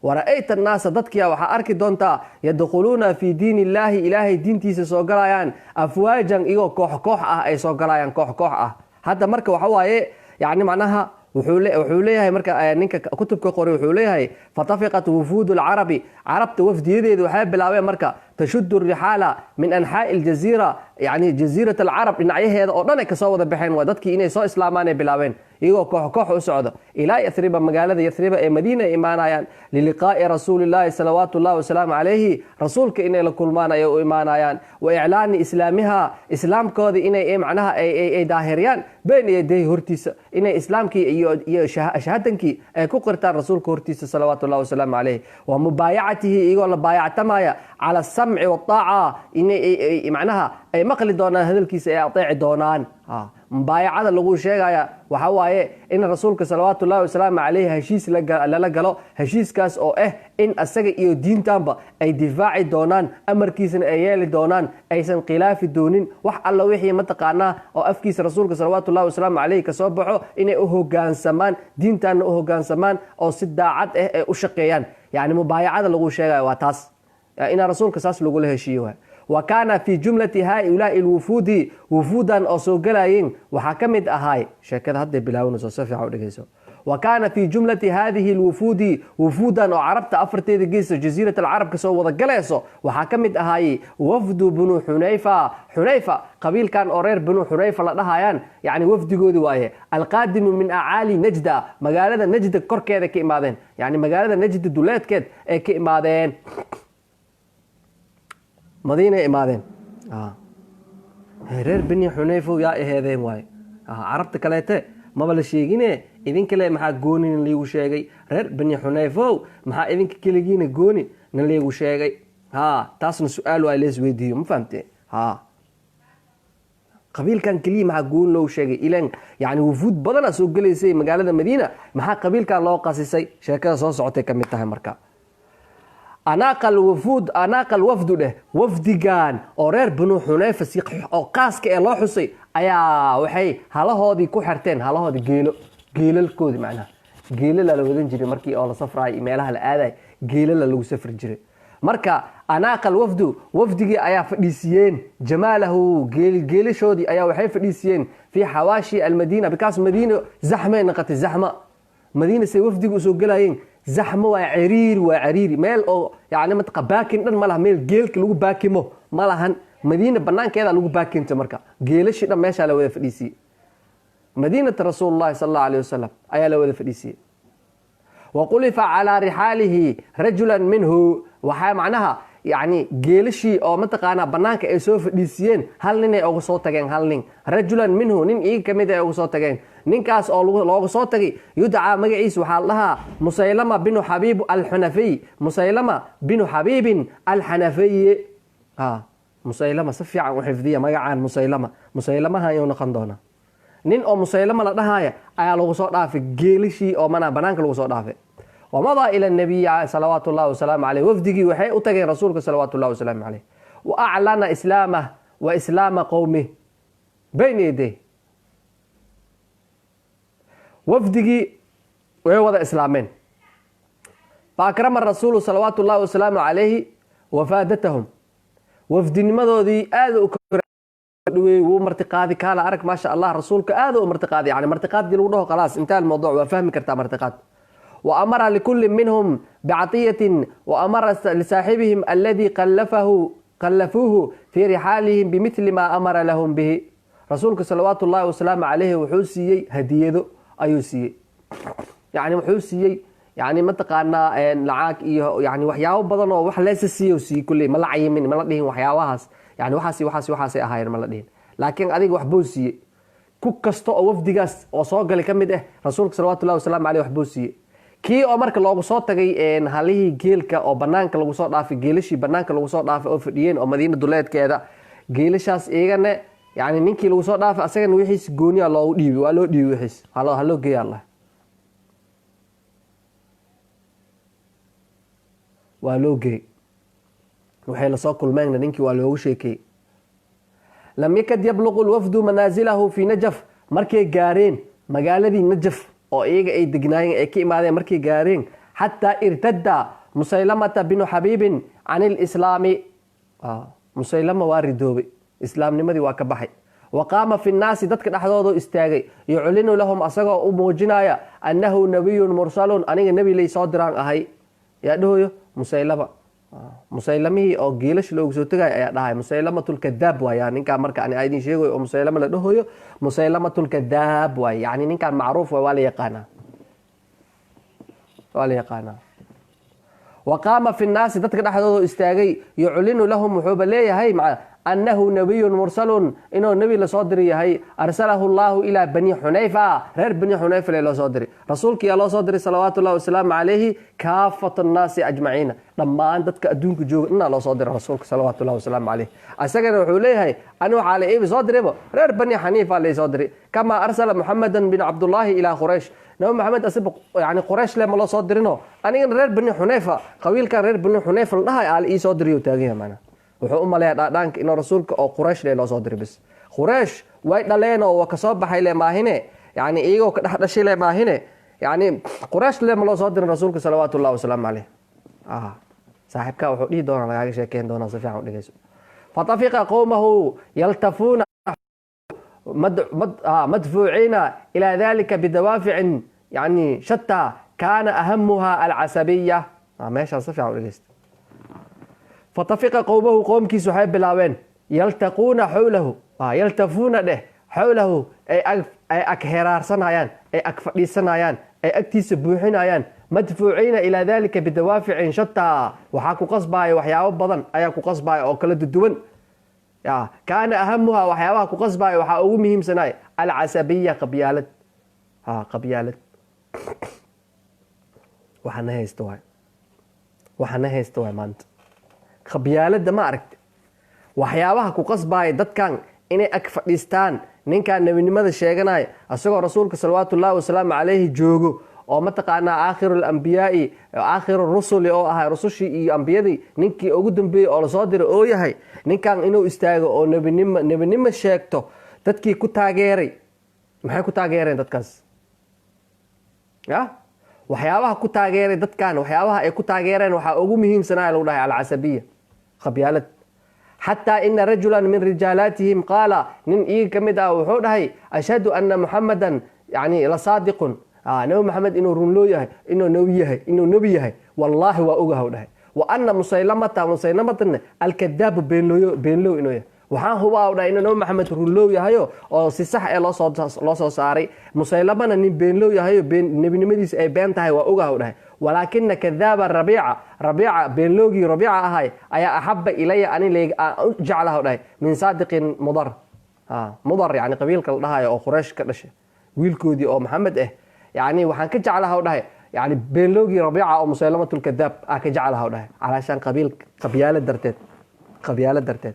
Wara'ayta annaasa, dadkiia waxaa arki doontaa, yadkhuluuna fii diin illaahi, ilaahay diintiisa soo galayaan, afwaajan, iyagoo koox koox ah ay soo galayaan, koox koox ah. Hadda marka waxa waaye yani macnaha wuxuu leeyahay marka ninka kutubka qoray wuxuu leeyahay: fatafiqat wufuud alcarabi, carabta wafdiyadeeda waxay bilaabeen marka tashudu rixaala min anxaa'i aljaziira, yani jaziirat alcarab dhinacyaheeda oo dhan ay kasoo wada baxeen, waa dadkii inay soo islaamaan ay bilaabeen iyagoo koox koox u socdo, ilaa Yathriba, magaalada Yathriba ee Madiina ay imaanayaan, liliqaa'i rasuulillahi salawaatu ullahi wasalaamu calayhi, rasuulka inay la kulmaan ayay u imaanayaan, wa iclaani islaamiha, islaamkoodii inay macnaha ay daahiriyaan, been yadayhi, hortiisa inay islaamkii iyo shahadankii ay ku qirtaan rasuulka hortiisa salawaatu ullahi wasalaamu calayhi, wa mubaayacatihi, iyagoo la baayactamaya, cala asamci waaaca, inay macnaha Ay maqli doonaan hadalkiisa, ay ateeci doonaan. Mubaayacada lagu sheegaya waxaa waaye in rasuulka salawaatu ullahi wasalaamu caleyhi heshiis lala galo, heshiiskaas oo ah in asaga iyo diintanba ay difaaci doonaan, amarkiisana ay yeeli doonaan, aysan khilaafi doonin wax alla wixii mataqaanaa oo afkiisa rasuulka salawaatu ullahi wasalaamu caleyhi kasoo baxo, inay u hogaansamaan, diintanna u hogaansamaan oo si daacad ah ay u shaqeeyaan. Yani mubaayacada lagu sheegayo waa taas, inaa rasuulka saas lagula heshiiyo waay. Wa kaana fii jumlati haaulaai lwufuudi, wufuudan oo soo galayeen waxaa ka mid ahaay, sheekada hadday bilaabanayso, si fiican u dhegeyso. Wa kaana fii jumlati hadihi lwufuudi, wufuudan oo carabta afarteeda geeso, jasiirat alcarab ka soo wada galayso, waxaa ka mid ahaayey wafdu binu Xunayfa. Xunayfa qabiilkan oo reer Binu Xunayfa la dhahayaan, yani wafdigoodi waaye, alqaadimu min acaali Najda, magaalada Najda korkeeda ka imaadeen, yani magaalada Najda duleedkeed ay ka imaadeen, Madiinay imaadeen. Reer Bini Xunayfow yaa aheedeen waaye? Carabta kaleete maba la sheegine, idinkale maxaa goonina liigu sheegay? Reer Bini Xunayfow, maxaa idinka keligiina gooni na liigu sheegay? Ha, taasna su-aal waa lees weydiiyo, ma fahamte? Ha, qabiilkan keliya maxaa gooni loogu sheegay? Ilan yani wufuud badana soo gelaysay magaalada Madiina, maxaa qabiilkan loo qasisay? Sheekada soo socotay ka mid tahay. Marka anaaqa alwufuud, anaaqa alwafdu dheh, wafdigan oo reer Banu Xunayfa si oo qaaska ee loo xusay ayaa waxay halahoodii ku xirteen, halahoodii geelo, geelalkoodii, macnaha geelala la wadan jiray markii oo la safraay iyo meelaha la aaday, geelala lagu safri jiray. Marka anaaqa alwafdu, wafdigii ayaa fadhiisiyeen, jamaalahu, geelashoodii ayaa waxay fadhiisiyeen fii xawaashi almadiina, because Madiina zaxmay noqotay, zaxma Madiina say wafdiga usoo gelayeen, zaxmo waa ciriiri, waa ciriiri, meel oo yani mataqa baakin dhan ma laha, meel geelka lagu baakimo ma lahan. Madiina banaankeeda lagu baakinta. Marka geelashii dhan meeshaa la wada fadhiisiyey, madiinata rasuulullahi sala allahu alayh wasalam ayaa la wada fadhiisiyey. Waqulifa calaa rixaalihi rajulan minhu, waxaa macnaha yani geelashii oo mataqaanaa banaanka ay soo fadhiisiyeen hal ninay uga soo tageen, hal nin, rajulan minhu, nin iyaga kamid ay uga soo tageen, ninkaas oo looga soo tagay yudcaa, magaciisa waxaa la dhahaa Musaylama binu Xabiib Alxunafiy, Musaylama binu Xabiibin Alxanafiy. Ha, Musaylama si fiican u xifdiya magacaan Musaylama. Musaylamaha ayuu noqon doonaa. Nin oo Musaylama la dhahaya ayaa lagu soo dhaafay geelishii oo mana banaanka lagu soo dhaafay. Wamadaa ila nabiyi salawaatu llahi wasalaamu caleyh, wafdigii waxay u tageen rasuulka salawaatu llahi wasalaamu caleyh, wa aclana islaamah wa islaama qowmih bayna yaday. Wafdigii way wada islaameen. Faakrama rasuulu salawaatu llahi wasalaamu calayhi wafaadatahum, wafdinimadoodii aada u dhaweeyey, wuu martiqaadi, kaala arag, maasha Allah, rasuulka aada u martiqaadi. Yani martiqaadii lagu dhaho, khalaas, intaa almawduuc waa fahmi kartaa martiqaad. Wa amara likulli minhum bicatiyatin, wa amara lisaaxibihim alladii qallafuuhu fii rixaalihim bimithli maa amara lahum bihi. Rasuulka salawaatu llahi wasalaamu calayhi wuxuu siiyey hadiyado ayuu siiyey, yani wuxuu siiyey yani mataqaanaa lacag iyo yani waxyaabo badan oo wax leesa siiyo siiyey. Kulley ma la cayimin, ma la dhihin waxyaabahaas, yani waxaas waxaas waxaasay ahaayeen ma la dhihin, laakiin adiga waxbuu siiyey ku kasta oo wafdigaas oo soo galay ka mid ah. Rasuulka salawatullahi wasalaamu caleyh waxbuu siiyey kii oo marka loogu soo tagay halihii geelka oo banaanka lagu soo dhaafay, geelashii banaanka lagu soo dhaafay oo fadhiyeen oo Madiina duleedkeeda. Geelashaas iyagana yani ninkii lagu soo dhaafay asagana wixiis gooniya loogu dhiibi, waa loo dhiibi wixiis, haloo geeya Allah, waa loo geey. Waxay lasoo kulmeenna ninkii waa loogu sheekeeyey. Lam yakad yabluqu lwafdu manaazilahu fii Najaf, markay gaareen magaaladii Najaf oo iyaga ay degnaayeen ay ka imaadeen, markay gaareen, xataa irtada Musaylamata binu Xabiibin can ilislaami, Musaylama waa ridoobay, islaamnimadii waa ka baxay. Wa qaama fi nnaasi, dadka dhexdooda istaagay, yuclinu lahum, asagoo u muujinaya, annahu nabiyun mursalun, aniga nebi lay soo diraan ahay. Yaa dhahoyo? Musaylama. Musaylamihii oo geelasha loogu soo tagay ayaa dhahay. Musaylamatulkadaab waaya ninkaan. Marka ani idin sheegayo oo Musaylama la dhahoyo, Musaylamatulkadaab waay, yani ninkaan macruuf waay, waa la yaqaanaa, waa la yaqaanaa. Wa qaama fi nnaasi, dadka dhexdooda istaagay, yuclinu lahum, wuxuuba leeyahay Annahu nabiyun mursalun, inuu nebi lasoo diri yahay. Arsalahu Allahu ilaa Bani Xunayfa, reer Bani Xunayfa le loo soo diray. Rasuulkiyaa loo soo diray salawaatu ullahi wasalaamu calayhi kaafat annaasi ajmaciina, dhammaan dadka adduunka jooga inaa loo soo diray rasuulka salawaatu ullahi wasalaamu calayh. Isagana wuxuu leeyahay, ani waxaa la iibi soo dirayba reer Bani Xaniifa lay soo diray. Kamaa arsala Muxamedan bin Cabdullaahi ilaa Quraysh, Nabi Maxamed asiba yani Quraysh le ma loo soo dirino, anigana reer Bani Xunayfa, qabiilkan reer Bani Xunayfa la dhahay aa la ii soo diriyo taagan yahay. Macnaha wuxuu u maleeyaa dhaadhaanka inuu rasuulka oo Quraysh le loo soo diray bis. Quraysh way dhaleen oo waa kasoo baxay le maahine, yani iyagoo ka dhex dhashay le maahine, yani Quraysh le ma loo soo dirin rasuulka salawaatu ullahi wasalaamu caleyh. Saaxiibka wuxuu dhihi doonaa, lagaaga sheekeyn doonaa, si fiican u dhegeyso. Fatafiqa qowmahu yaltafuuna madfuuciina ilaa dalika bidawaaficin yani shataa, kaana ahamuha alcasabiya. Meeshaan si fiican u dhegeysta. Fatafiqa qowmahu, qoomkiisu waxay bilaabeen yaltaquuna xowlahu, yaltafuuna dheh, xowlahu, ay ag heraarsanayaan, ay ag fadhiisanayaan, ay agtiisa buuxinayaan. Madfuuciina ilaa dalika bidawaaficin shataa, waxaa ku qasbaya waxyaabo badan ayaa ku qasbaya oo kala duwan. Kaana ahamuha, waxyaabaha ku qasbaya waxaa ugu muhiimsanay alcasabiya, qabyaalad. Qabyaalad waxa na haysta waay, waxa na haysta waay maanta qabyaaladda. Ma aragti waxyaabaha ku qasbaya dadkan inay ag fadhiistaan ninkan nebinimada sheeganaya, isagoo rasuulka salawaatu ullahi wasalaamu calayhi joogo, oo mataqaanaa aakhiru alambiyaai, aakhiru rusuli oo ahay, rusushii iyo ambiyadii ninkii ugu dambeeyey oo lasoo diray oo yahay, ninkan inuu istaago oo nebinimo sheegto, dadkii ku taageeray maxay ku taageereen dadkaas? Ya waxyaabaha ku taageeray dadkan, waxyaabaha ay ku taageereen waxaa ugu muhiimsanaya lagu dhahay alcasabiya, qabyaalad. Xataa ina rajula min rijaalaatihim qaala, nin iiga ka mid ah wuxuu dhahay, ashhadu ana Muxamadan yani la saadiqun, Nabi Maxamed inuu runloo yahay, inuu nebi yahay, inuu nebi yahay wallaahi waa ogaha dhahay. Wa ana Musaylamata, Musaylamatna alkadaabu, beenlooyo, beenlow inuu yahay. Waxaan hubaa dhahay inuu Nabi Maxamed runloow yahayo oo si sax ee loo soo saaray, Musaylamana nin beenlow yahayo, nebinimadiisa ay been tahay waa ogaha dhahay. Walaakina kadaaba Rabiica, Rabiica beenloogii Rabiica ahay ayaa axaba ilaya, ani u jeclaha dhahay, min saadiqin Mudar. Mudar yani qabiilka la dhahayo oo Quraysh ka dhashay, wiilkoodii oo Maxamed ah, yani waxaan ka jeclaha dhahay yani beenloogii Rabiica oo Musaylamatulkadaab aa ka jeclaha dhahay, calaashaan qabiil, qabyaalo darteed, qabyaalo darteed,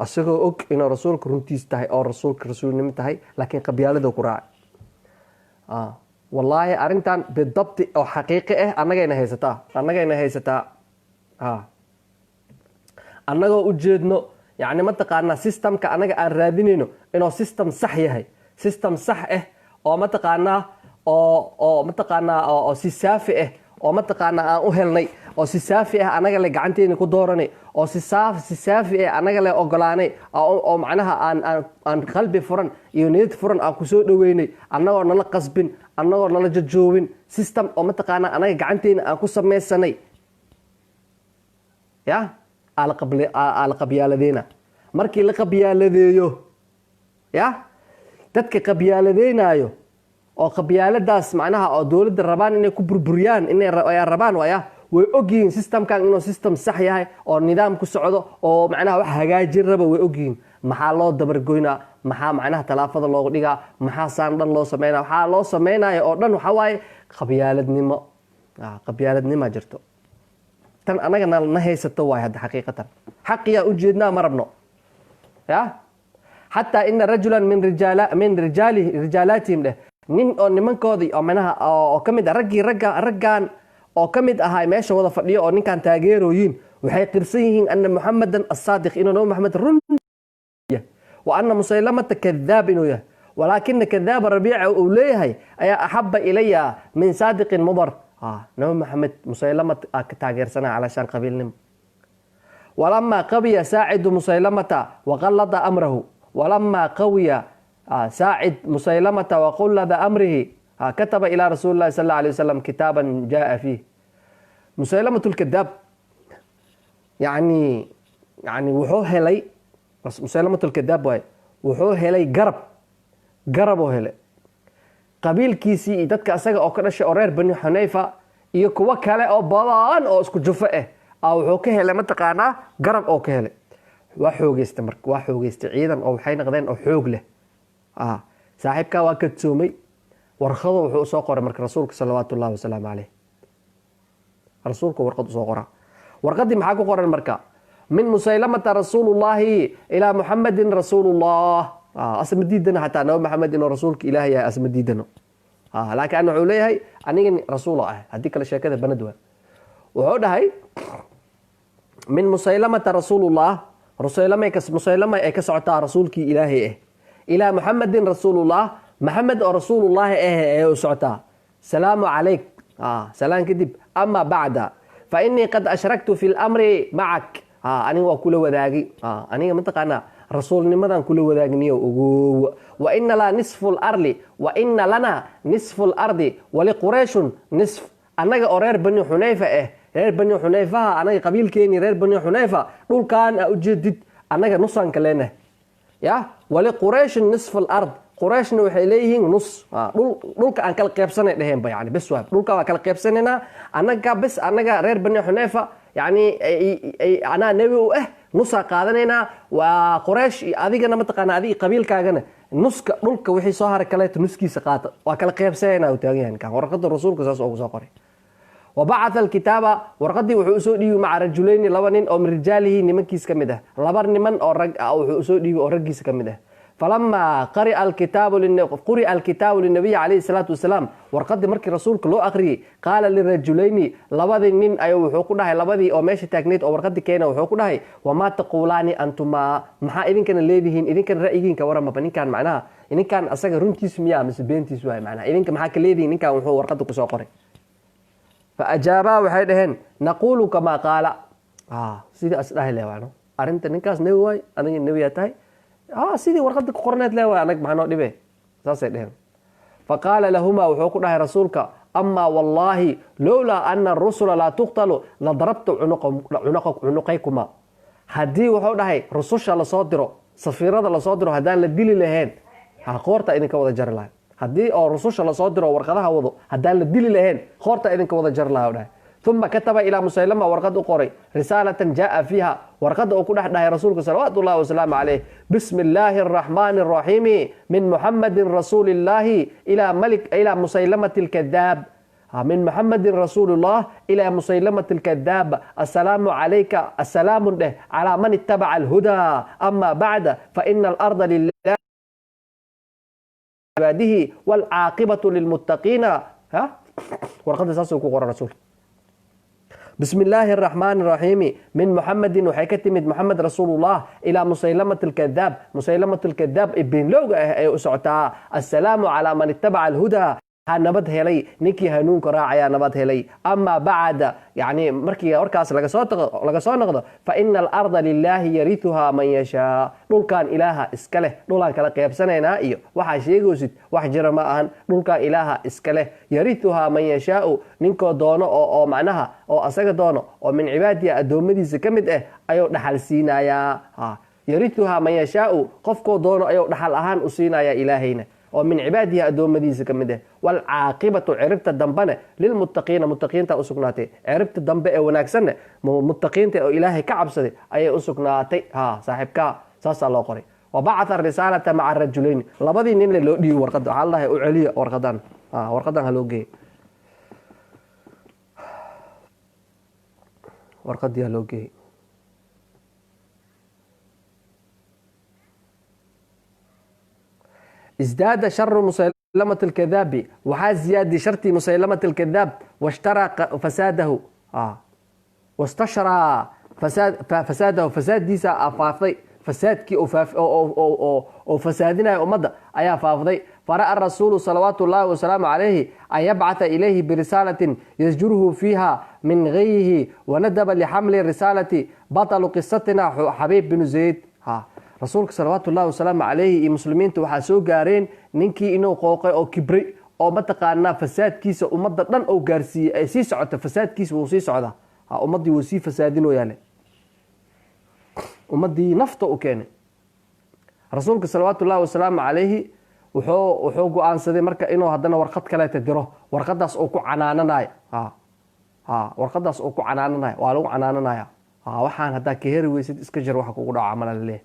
isagoo og inuu rasuulka runtiis tahay oo rasuulka rasuulnimo tahay, laakiin qabyaalada ku raacay. Wallaahi arrintan bidabti oo xaqiiqi ah annagayna haysataa, annagayna haysataa. Annagoo ujeedno yani mataqaanaa systemka annaga aan raadinayno inuu system sax yahay, system sax ah oo mataqaanaa oo mataqaanaa oo si saafi ah oo mataqaanaa aan u helnay, oo si saafi ah annaga le gacanteena ku dooranay, oo si saafi ah annaga le ogolaanay, oo macnaha aan qalbi furan iyo niyad furan aan kusoo dhaweynay, annagoo nala qasbin, annagoo nala jajoobin, system oo mataqaanaa annaga gacanteena aan ku samaysanay ya aa la qabyaaladeena. Markii la qabyaaladeeyo, ya dadka qabyaaladeynaayo oo qabyaaladaas macnaha oo dowladda rabaan inay ku burburiyaan, inay rabaan waaya, way ogyihiin systemkan inuu system sax yahay oo nidaam ku socdo oo macnaha wax hagaajin raba, way ogyihiin. Maxaa loo dabargoynaa? Maxaa macnaha talaafada loogu dhigaa? Maxaa saan dhan loo sameynaya? Waxaa loo sameynaya oo dhan waxaa waaye qabyaaladnimo. Qabyaaladnima jirto. Tan anaga na haysato waay hadda xaqiiqatan. Xaqiyaa ujeednaa, ma rabno. Ya xataa ina rajula min rijaala min rijaali rijaalaatihim dheh, nin oo nimankoodii oo manaha oo ka mid ah raggii ragga raggan oo ka mid ahaa meesha wada fadhiyo oo ninkan taageerooyin, waxay qirsan yihiin ana Muxamedan asaadiq, inuu Nabi Maxamed run yahay, wa ana Musaylamata kadaab inuu yahay. Walaakina kadaaba Rabiica uu leeyahay ayaa axaba ilaya min saadiqin Mudar. Nabi Maxamed Musaylama aa ka taageersanaa calashaan qabiilnimo. Walamaa qawiya saacidu Musaylamata waqallada amrahu, walamaa qawiya saacid Musaylamata waqallada amrihi, kataba ilaa rasuuli lahi sal alla alay wasalam kitaaban jaa fiih. Musaylamat lkadaab yani wuxuu helay, Musaylamat lkadaab waay, wuxuu helay garab, garaboo helay qabiilkiisii iyo dadka asaga oo ka dhashay oo reer Bani Xunayfa iyo kuwo kale oo badan oo isku jufo ah wuxuu ka helay mataqaanaa garab oo ka helay. Waa xoogeysta marka, waa xoogeystay ciidan oo waxay noqdeen oo xoog leh. Saaxiibkaa waa kadsoomay. Warqado wuxuu usoo qoray marka rasuulka salawaatu ullahi wasalaamu caleyh. Rasuulku warqad usoo qoraa. Warqadii maxaa ku qoran marka? Min Musaylamata rasuulullahi ilaa Muxamedin rasuulullah. Asma diidano xataa Nabi Maxamed inuu rasuulka Ilaah yahay, asma diidano, laakiin ana wuxuu leeyahay anigan rasuula ah, haddii kale sheekada banad waa. Wuxuu dhahay min Musaylamata rasuulullah, Musaylama ay ka socotaa rasuulkii Ilaahay ah, ilaa Muxamedin rasuulullah, Maxamed oo rasuulullaahi ah ee u socotaa. Salaamu calayk. Salaan kadib, ama bacda, fa inii qad ashraktu fi lamri macak. Aniga waa kula wadaagi, aniga mataqaanaa rasuulnimadan kula wadaagniyo ogow. Wa ina laa nisfu larli, wa ina lana nisfu lardi waliqurayshun nisf. Annaga oo reer Bani Xunayfa ah, reer Bani Xunayfaha, anaga qabiilkeeni reer Bani Xunayfa, dhulkan aa ujeedid annaga nusanka leenahay ya, waliqurayshin nisfu alard, Qurayshna waxay leeyihiin nus. Dhulka aan kala qeybsanay dheheenba, yani bes waa dhulka waa kala qeybsanaynaa annaga bes, annaga reer Bani Xunayfa, yani anaa nebi u ah, nusaa qaadanaynaa waa Quraysh, iyo adigana mataqaana adiga qabiilkaagana nuska dhulka wixii soo haray kaleeto nuskiisa qaata, waa kala qeybsanaynaa. U taagan yahay ninkan warqada rasuulka saas ugu soo qoray. Wabacatha alkitaaba, warqadii wuxuu usoo dhiibay maca rajulayni, laba nin oo min rijaalihi, nimankiis ka mid ah, laba niman oo rag ah wuxuu usoo dhiibay oo raggiisa ka mid ah. Falamaa quri'a alkitaabu linabiyi calayhi salaatu wasalaam, warqadii markii rasuulka loo akhriyey, qaala lirajulayni, labadii nin ayuu wuxuu ku dhahay, labadii oo meesha taagneyd oo warqadii keena wuxuu ku dhahay: wamaa taquulaani antumaa, maxaa idinkana leedihiin? Idinkana ra'yigiinka waramaba ninkan, macnaha ninkan asaga runtiis miyaa mise beentiis waay? Macnaha idinka maxaa ka leedihiin ninkan wuxuu warqada kusoo qoray? Faajaabaa, waxay dhaheen: naquulu kamaa qaala. Sidii as dhahi le waano arrinta ninkaas nebi waay, adiga nebiyaa tahay, sidii warqada ku qorneed le waay, anag maxaa noo dhibe? Saasay dheheen. Faqaala lahumaa, wuxuu ku dhahay rasuulka: amaa wallaahi lowlaa ana arusula laa tuqtalu la darabtu cunuqaykuma. Haddii wuxuu dhahay rususha lasoo diro, safiirada lasoo diro, haddaan la dili lahayn, qoorta idinka wada jari lahay. Haddii oo rususha lasoo diro warqadaha wado haddaan la dili lahayn, qoorta idinka wada jari lahay, dhahay. Uma kataba ilaa Musaylama, warqad u qoray, risaalatan jaaa fiiha, warqadda uu ku dhex dhahay rasuulka salawaatu ullahi wasalaamu caleyh: bismi illaahi araxmaani araxiimi, min Muxamadin rasuuli illaahi ilaa Musaylamati alkadaab, min Muxamadin rasuulillah ilaa Musaylamati alkadaab, assalaamu calayka, assalaamun dheh calaa man ittabaca alhudaa, ama bacda, faina alarda lilah cibaadihi waalcaaqibatu lilmuttaqiina. Warqadda saasuu ku qora rasuulka: bismi illaahi araxmaani araxiimi, min Muxamedin, waxay ka timid Muxamed rasuulullah, ilaa Musaylamati alkadaab, Musaylamati alkadaab ee beenlowga ah ee u socotaa. Assalaamu calaa man ittabaca alhudaa, ha nabad helay ninkii hanuunka raacayaa nabad helay. Amaa bacda, yani markii warkaas laga soo noqdo, fa ina alarda lilaahi yariuhaa man yashaa. Dhulkan Ilaaha iska leh, dhulaan kala qeybsanaynaa iyo waxaa sheegaysid wax jira ma ahan. Dhulkan Ilaaha iska leh, yariuhaa man yashaau, ninkoo doono oo macnaha oo asaga doono oo min cibaadihi, addoommadiisa ka mid ah, ayuu dhaxal siinayaa. Yariuhaa man yashaau, qofkoo doono ayuu dhaxal ahaan u siinayaa Ilaahayna oo min cibaadihi, addoommadiisa ka mid ah. Waalcaaqibatu, ciribta dambene, lilmuttaqiina, muttaqiinta u sugnaatay. Ciribta dambe ee wanaagsanne muttaqiinta oo Ilaahay ka cabsaday ayay u sugnaatay. Ha saaxiibkaa saasaa loo qoray. Wabacatha arisaalata maca rajulayn, labadii ninle loo dhiibi warqada, waxaa la dhahay u celiya warqadan, warqadan ha loo geeyay, warqadii ha loo geeyey. Isdaada sharu Musaylamat alkadaabi, waxaa ziyaadiyey shartii Musaylamat alkadaab, washtaraa fasaadahu, wastashraa fasaadahu, fasaaddiisa faafday, fasaadkii oo fasaadinaya ummadda ayaa faafday. Fara'a rasuulu salawaatu ullaahi wasalaamu calayhi an yabcatha ilayhi birisaalatin yasjuruhu fiiha min gayrihi, wanadaba lixamli risaalati batalu qisatina Xabiib binu Zayd. Rasuulka salawaatu ullahi wasalaamu calayhi iyo muslimiinta waxaa soo gaareen ninkii inuu qooqay oo kibray oo mataqaanaa fasaadkiisa ummadda dhan oo gaarsiiyey ay sii socota. Fasaadkiisa wuu sii socdaa, ummaddii wuu sii fasaadinoyaale, ummaddii nafta u keenay. Rasuulka salawaatu ullahi wasalaamu calayhi wuxuu go-aansaday marka inuu haddana warqad kaleeta diro, warqadaas oo ku canaananayo, warqadaas oo ku canaananayo, waa lagu canaananaya. Waxaan haddaa ka heri weysid, iska jir, waxa kugu dhaco camal laleeyahay.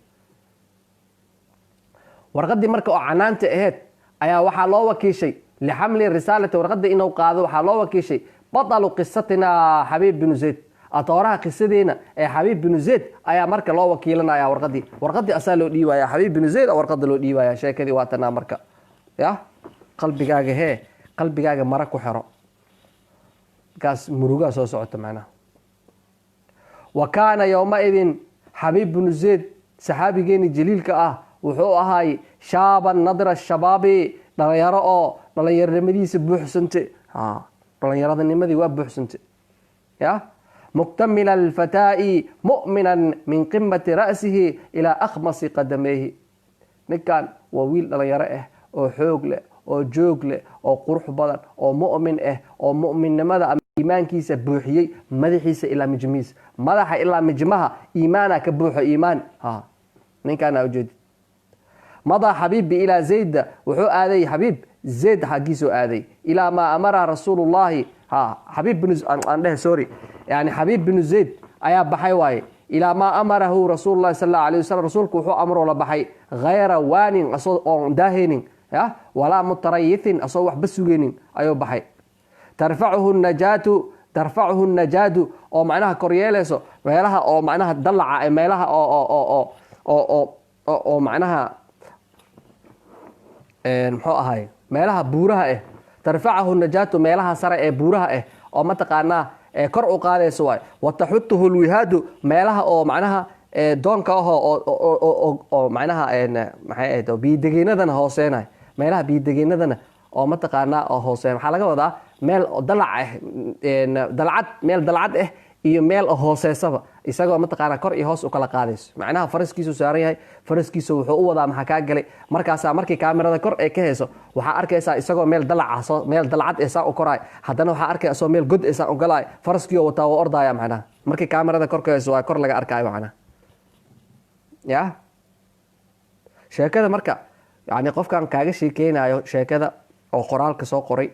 Warqaddii marka oo canaanta aheyd ayaa waxaa loo wakiishay lixamli risaalati, warqadda inuu qaado waxaa loo wakiishay batalu qisatina Xabiib binu Zayd, atooraha qisadeena ee Xabiib binu Zayd ayaa marka loo wakiilanaya warqadii. Warqadii asaa loo dhiibaya, Xabiib binu Zayd oo warqada loo dhiibaya. Sheekadii waa tanaa. Marka ya qalbigaaga hee, qalbigaaga mara ku xero, markaas murugaa soo socota macnaha. Wa kaana yowmaidin Xabiib binu Zayd, saxaabigeeni jaliilka ah, wuxuu ahaay shaaban nadra shabaabi, dhalinyaro oo dhalinyaronimadiisa buuxsante, dhalinyaradanimadii waa buuxsante, ya muktamila alfataa'i, mu'minan min qimati ra'sihi ilaa akhmasi qadamayhi. Ninkan waa wiil dhalinyaro ah oo xoog leh oo joog leh oo qurux badan oo mu'min ah oo mu'minnimada ama iimaankiisa buuxiyey madaxiisa ilaa mijmihiisa, madaxa ilaa mijmaha iimaana ka buuxo, iimaan. Ha, ninkaana ujeedid. Madaa Xabiibbi ilaa Zayda, wuxuu aaday Xabiib Zayd xaggiisuu aaday, ilaa maa amara Rasuulullahi. Ha, Xabiib binu aan dhehe, sorry, yani Xabiib binu Zayd ayaa baxay waaye, ilaa maa amarahu Rasuulu llahi sal allahu alayh wasalam, rasuulku wuxuu amroo la baxay, hayra waanin, asoo oon daahaynin ya walaa mutarayithin, asoo waxba sugaynin ayuu baxay. Tarfacuhu najaatu, tarfacuhu najaadu, oo macnaha koryeelayso meelaha oo macnaha dalaca ee meelaha oo macnaha muxuu ahay, meelaha buuraha ah. Tarfacahu najaatu, meelaha sare ee buuraha ah oo mataqaanaa ee kor u qaadayso waay. Wataxutuhu lwihaadu, meelaha oo macnaha doonka ahoo oo macnaha maxay ahayd, oo biyodegeenadana hooseenay, meelaha biyodegeenadana oo mataqaanaa oo hooseyn. Waxaa laga wadaa meel oo dalac ah, dalcad, meel dalcad ah iyo meel hooseysaba, isagoo mataqaanaa kor iyo hoos u kala qaadayso. Macnaha faraskiisu saaran yahay, faraskiisu wuxuu u wadaa maxaa kaa galay. Markaasaa markii kaamirada kor ay ka hayso, waxaa arkaysaa isagoo meel dalac ah, meel dalcad ee saa u koraay, haddana waxaa arkaya isagoo meel god ee saa u galaay, faraskii oo wataa waa ordaya. Macnaha markii kaamirada kor ka hayso waa kor laga arkaayo macnaha. Ya sheekada marka, yani qofkan kaaga sheekeynayo sheekada oo qoraalka soo qoray,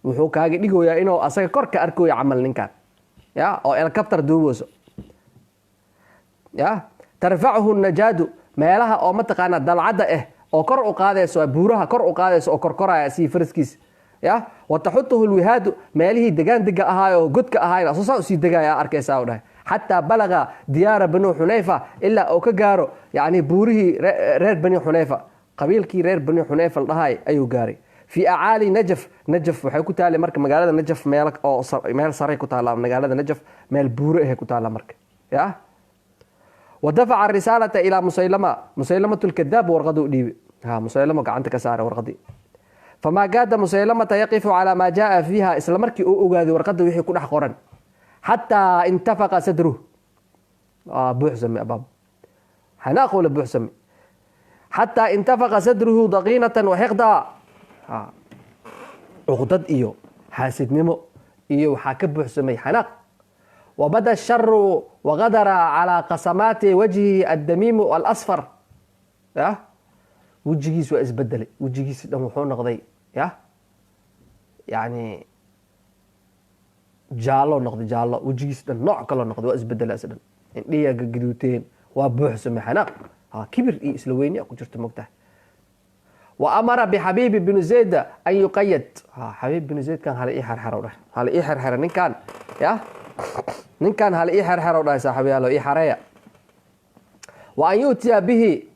wuxuu kaaga dhigoyaa inuu asaga kor ka arkoyo camal ninkan, ya oo helicopter duubeyso. Ya tarfacuhu najaadu, meelaha oo mataqaanaa dalcadda ah oo kor u qaadayso, waa buuraha kor u qaadayso oo korkoraya sii faraskiisa. Ya wataxutuhu lwihaadu, meelihii degaan dega ahaay oo godka ahaayna asoo saa usii degaya arkaysaa u dhahay, xataa balaga diyaara Banu Xunayfa, ilaa uu ka gaaro yani buurihii reer Bani Xunayfa, qabiilkii reer Bani Xunayfa la dhahay ayuu gaaray, fi acaali Najaf. Najaf waxay ku taali marka magaalada Najaf, meel oo meel saray ku taala magaalada Najaf, meel buuro ahay ku taala marka. Ya wadafaca risaalata ilaa Musaylama, Musaylamat lkadaab warqadu u dhiibi. Ha, Musaylama gacanta ka saaray warqadii. Famaa kaada Musaylamata yaqifu calaa maa jaa fiiha, isla markii uu ogaaday warqadda wixii ku dhex qoran, xataa intafaqa sadruh, buuxsame abaab xanaaqoo la buuxsame, xataa intafaqa sadruhu daqiinatan waxiqda, cuqdad iyo xaasidnimo iyo waxaa ka buuxsamay xanaaq. Wabada sharu waqadara calaa qasamaati wajhihi addamiimu alasfar. Ya wejigiis waa isbedelay, wejigiisi dhan wuxuu noqday ya yani jaallo noqday, jaallo wejigiis dhan nooc kaloo noqday, waa isbedelay as dhan, indhihiyaa gagaduuteen, waa buuxsamay xanaaq. Ha, kibir iyo isla weyni ku jirto, mogtahay. Wa amara bixabiibi binu Zayd an yuqayad. Ha, Xabiib binu Zaydkan hala ii xerxero dheh, hala ii xerxero ninkan, ya ninkan hala ii xerxero dhahay, saaxiibayaalo ii xareeya. Wa an yu'tiya bihi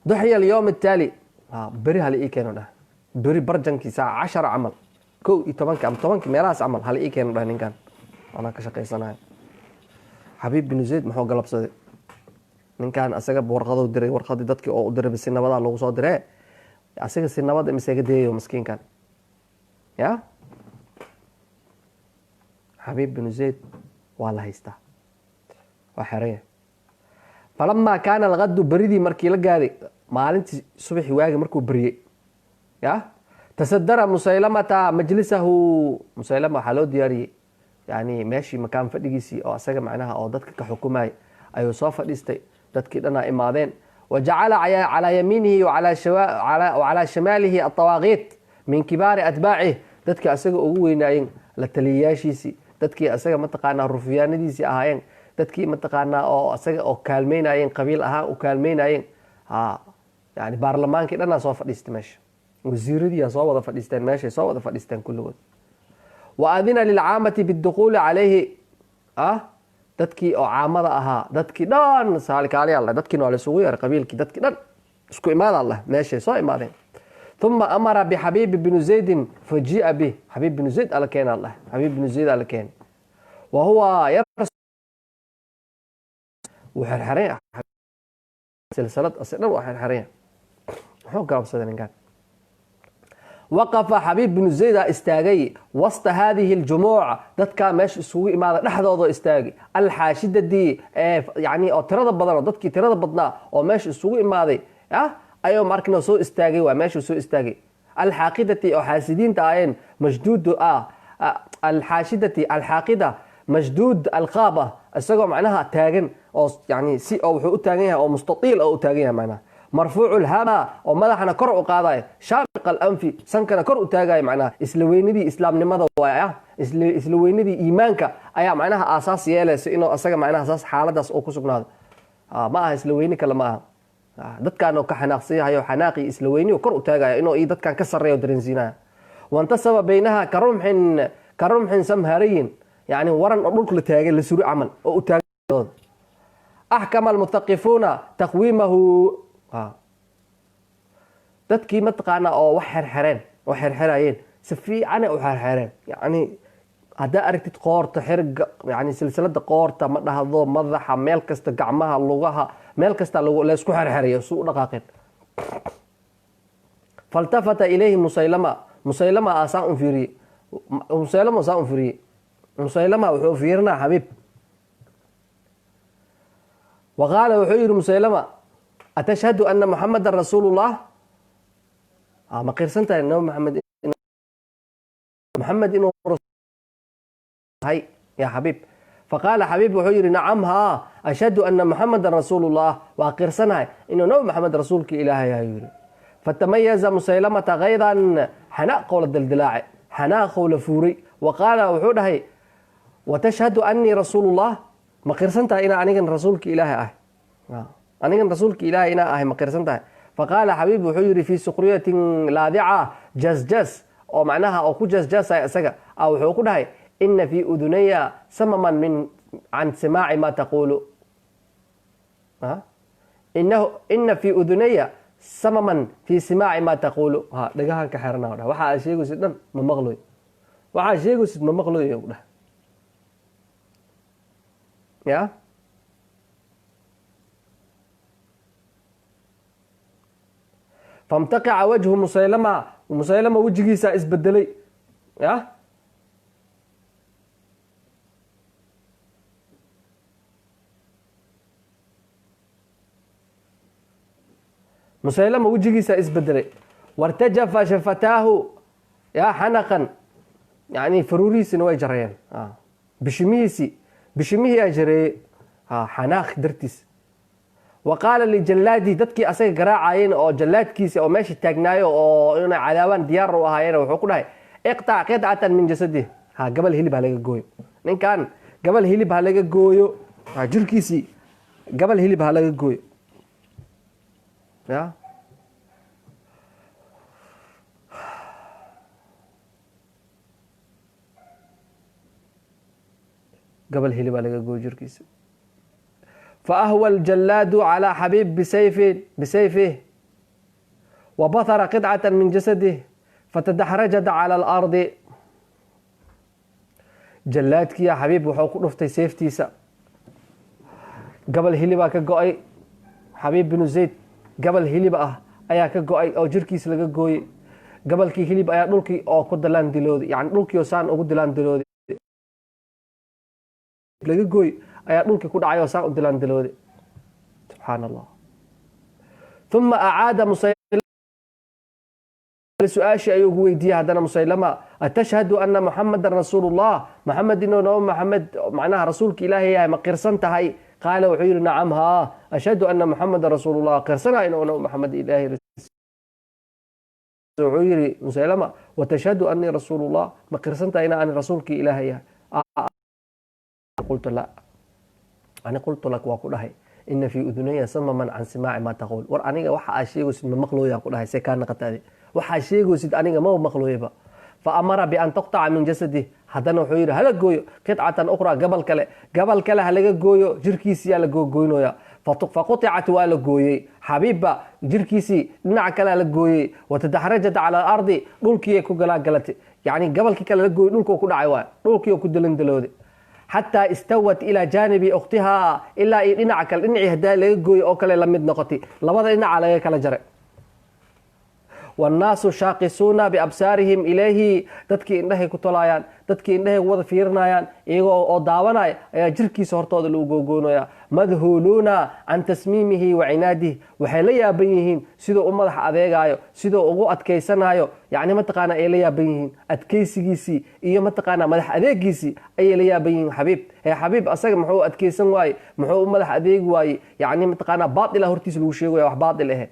duxya alyowm ataali, ha beri hala ii keeno dheh, beri barjankii saaca 10 camal, 11-ka ama 10-ki meelahaas camal hala ii keeno dheh ninkan, anaa ka shaqaysanayo. Xabiib binu Zayd muxuu galabsaday ninkan? Asaga warqaduu diray, warqadii dadkii oo u diray si nabadaa lagu soo diree, asaga si nabad misaga dayayo maskiinkan. Ya Xabiib binu Zayd waa la haystaa, waa xeraya. Falamaa kaana algadu, beridii markii la gaaday, maalintii subaxi waagi markuu beriyey, ya tasadara Musaylamata majlisahu. Musaylama waxaa loo diyaariyey yani meeshii makaan fadhigiisii oo asaga macnaha oo dadka ka xukumayay ayuu soo fadhiistay. Dadkii dhanaa imaadeen. Wajacala calaa yamiinihi wacalaa shimaalihi atawaaqiit min kibaari atbaacih, dadkii asaga ugu weynaayeen, la taliyayaashiisii, dadkii asaga mataqaanaa rufiyaanadiisii ahaayeen. Dadkii mataqaanaa oo isaga oo kaalmeynayeen, qabiil ahaan u kaalmeynayeen, ha yani baarlamaankii dhanaa soo fadhiistay meesha, wasiiradiiyaa soo wada fadhiisteen meeshay soo wada fadhiisteen kulligood. Wa adina lilcaamati bidukuuli calayhi. Dadkii oo caamada ahaa, dadkii dhan saalikaaliya lah, dadkiina waa laisugu yeeray, qabiilkii dadkii dhan isku imaada lah, meeshay soo imaadeen. Uma amara bixabiibi binu zaydin fajii'a bih. Xabiib binu Zayd ala keena lah, Xabiib binu Zayd ala keen. Wa huwa wuu xerxeran, silsilad ase dhan waa xerxeran. Muxuu galabsaday ninkan? Waqafa Xabiib binu Zayda istaagay wasta haadihi aljumuuc, dadkaa meesha isugu imaada dhexdooda istaagay, alxaashidadii ee yani oo tirada badan, oo dadkii tirada badnaa oo meesha isugu imaaday ayuu markina soo istaagay, waa meeshuu soo istaagay. Alxaaqidati oo xaasidiinta ahayeen, mashduud alxaashidati alxaaqida mashduud alqaaba, isagoo macnaha taagan oo yani si oo wuxuu u taagan yahay oo mustatiil oo u taagan yahay, macnaha marfuucu lhama, oo madaxana kor u qaadayo, shaamiq alanfi, sankana kor u taagayo. Macnaha isla weynadii islaamnimada waay, isla weynadii iimaanka ayaa macnaha aasaas yeelaysa inuu asaga macnaha saas xaaladaas oo ku sugnaado. Ma aha isla weyni kale, ma aha. Dadkaan oo ka xanaaqsan yahay oo xanaaqii isla weyni kor u taagaya inuu iyo dadkan ka sarreeyo dareensiinaya. Wantasaba baynaha karumxin samhariyin, yani waran oo dhulka la taagay, la suri camal oo u taagay. Axkama almuthaqifuuna taqwiimahu. Dadkii mataqaana oo wax xerxereen oo xerxerayeen si fiicanay u xerxereen. Yani haddaa aragtid qoorta xiriga, yani silsilada qoorta ma dhahdo, madaxa, meel kasta, gacmaha, lugaha, meel kasta laysku xerxerayo si u dhaqaaqeen. Faltafata ilayhi Musaylama. Musaylama saan un fiiriyey, Musaylama saan un fiiriyey. Musaylama wuxuu fiirinaa Xabiib. Wa qaala, wuxuu yihi Musaylama: "Atashhadu ana Muxamadan rasuulullah?" Ma qirsan tahay Nabi Maxamed, Maxamed inuu hay ya Xabiib? Faqaala Xabiib, wuxuu yihi: "Nacam, haa, ashhadu ana Muxamadan rasuulullah, waa qirsanahay inuu Nabi Maxamed rasuulkii Ilaahay ayuu yihi. Fatamayaza Musaylamata kaydan, xanaaqow la dildilaace, xanaaqow la fuuray. Wa qaala, wuxuu dhahay: "Watashhadu anii rasuulullah? Ma qirsan tahay inaa anigan rasuulki Ilaahay ahay, anigan rasuulka Ilaahay inaa ahay, ma qirsan tahay?" Faqaala Xabiib, wuxuu yihi fii sukhriyatin laadica, jasjas oo macnaha oo ku jasjasay isaga a, wuxuu ku dhahay: "Ina fii udunaya samaman min can simaaci ma taqulu, ina fii udunaya samaman fii simaaci ma taqulu." Ha dhagahan ka xerana dhah, waxa aad sheegaysid dhan ma maqloy, waxaad sheegaysid ma maqloy ku dhah ya. Famtaqica wajhu Musaylama, Musaylama wejigiisaa isbedelay ya. Musaylama wejigiisaa isbedelay. Wartajafa shafataahu ya xanaqan, yani faruurihiisina way jarayeen, bishimihiisi, bishimihiyaa jareeyey xanaaq dartiis. Wa qaala lijallaadi, dadkii asaga garaacayeen oo jallaadkiisa oo meesha taagnaayo oo inay cadaabaan diyaar u ahaayeen, wuxuu ku dhahay: "Iqtac qidcatan min jasadih, ha gabal hilib ha laga gooyo ninkan, gabal hilib ha laga gooyo, ha jirkiisii gabal hilib ha laga gooyo." Ya gabal hilib ha laga gooyo jirkiisa. فأهوى الجلاد على حبيب بسيفه وبثر قطعة من جسده فتدحرجت على الأرض. Jallaadkii yaa Xabiib wuxuu ku dhuftay seeftiisa, gabal hilibaa ka go-ay Xabiib binu Zayd, gabal hilib ah ayaa ka go-ay oo jirkiisa laga gooyey. Gabalkii hilib ayaa dhulkii oo ku dalaan dilooday, yani dhulkii oo saan ugu dilaan dilooday, laga gooy ayaa dhulkii ku dhacay oo saan u dilaan dilooday. Subxaan Allah. Uma acaada su-aashii ayuu ugu weydiiyey haddana Musaylama: "Atashhadu ana Muxamadan rasuulullah? Maxamed inuu Nabi Maxamed macnaha rasuulka Ilaahay yahay ma qirsan tahay?" Qaala, wuxuu yihi: "Nacam, haa, ashhadu ana Muxamadan rasuulullah, qirsanahay inuu Nabi Maxamed Ilaahay." Wuxuu yihi Musaylama: "Watashhadu anii rasuulullah? Ma qirsan tahay inaa ani rasuulkii Ilaahay yahay?" Qultu la. Ani qultu lak, waa ku dhahay, ina fii udunaya samaman can simaaci maa taquul. War aniga waxa aa sheegaysid ma maqlooyaa ku dhahay, see kaa naqataade? Waxaa sheegaysid aniga maba maqlooyaba. Fa amara bian tuqtaca min jasadih. Haddana wuxuu yidhi hala gooyo qidcatan ukhraa, gabal kale, gabal kale halaga gooyo jirkiisiyaa la googoynoya. Faquطicat, waa la gooyey xabiibba jirkiisii, dhinaca kalea la gooyey. Watadaxrajat cala alardi, dhulkiiyay ku galaagalatay. Yani gabalkii kale la gooyey dhulkuu ku dhacay, waay dhulkii ku dalandalooday, xataa istawat ilaa jaanibi ukhtihaa, ilaa iyo dhinaca kale, dhinacii hadaa laga gooyey oo kale la mid noqotay. Labada dhinaca laga kala jaray. Wannaasu shaaqisuuna biabsaarihim ilayhi, dadkii indhahay ku tolaayaan, dadkii indhahay wada fiirinayaan, iyagoo oo daawanaya ayaa jirkiisa hortooda lagu googoynaya. Madhuuluuna can tasmiimihi wa cinaadihi, waxay la yaaban yihiin siduu u madax adeegaayo, siduu ugu adkaysanayo. Yacni mataqaana ay la yaaban yihiin adkaysigiisii iyo mataqaana madax adeegiisii ayay la yaaban yihiin. Xabiib hee, xabiib asaga muxuu adkaysan waaye? Muxuu u madax adeegi waaye? Yacni mataqaana baatila hortiisa lagu sheegaya, wax baatil ahe.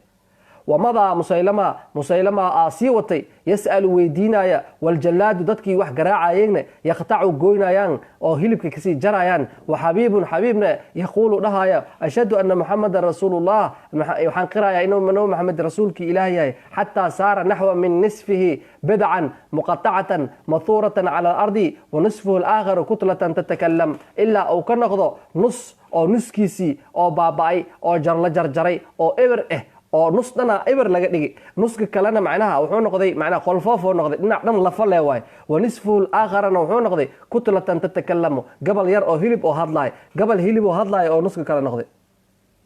Wamadaa Musaylama, Musaylama aa sii watay, yas'alu, weydiinaya, waljalaadu, dadkii wax garaacayeenna, yaqtacu, goynayaan oo hilibka kasii jarayaan. Wa xabiibun, xabiibna, yaquulu, dhahaya, ashhadu ana Muxamadan rasuulullah, waxaan qirayaa inuu Nabi Maxamed rasuulkii Ilaah yahay. Xataa saara naxwa min nisfihi bidcan muqatacatan mathuuratan cala alardi, wa nisfuhu alaakharu kutlatan tatakalam, ilaa uu ka noqdo nus oo nuskiisii oo baaba'ay oo jarla jarjaray oo eber ah, oo nus dhana eber laga dhigi, nuska kalena macnaha wuxuu noqday macnaha qolfoofoo noqday, dhinac dhan lafa lee waay. Wa nisfuhu aakharana wuxuu noqday kutlatan tatakalamu, gabal yar oo hilib oo hadlaay, gabal hilib oo hadlaay oo nuska kale noqday.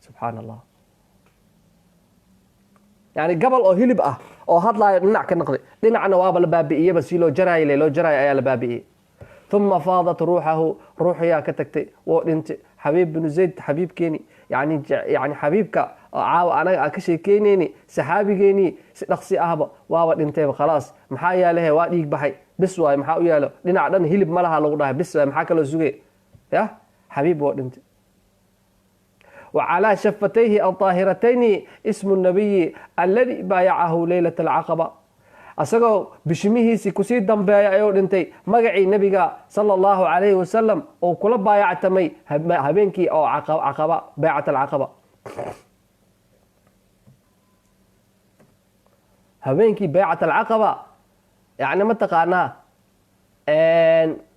Subxaan Allah, yani gabal oo hilib ah oo hadlaayo dhinac ka noqday, dhinacna waaba la baabi'iyeba, si loo jaraay loo jaraay ayaa la baabi'iyey. Uma faadat ruuxahu, ruuxiyaa ka tagtay, woo dhintay Xabiib binu Zayd, xabiibkeeni. Yani xabiibka caawa anaga aan ka sheekeyneyni, saxaabigeeni, si dhaqsi ahba waaba dhintayba, khalaas. Maxaa yaalehe? Waa dhiig baxay, bis waay. Maxaa u yaalo? Dhinac dhan hilib ma laha lagu dhahay, bis waay. Maxaa kaloo sugay? Ya xabiib waa dhintay. وعلى شفتيه الطاهرتين اسم النبي الذي بايعه ليلة العقبة. Asagoo bishimihiisii kusii dambeeya ayuu dhintay, magacii Nebiga sala Allahu calayhi wasalam oo kula baayactamay habeenkii oo Caqaba, baycat alcaqaba, habeenkii baycat alcaqaba, yacni mataqaanaa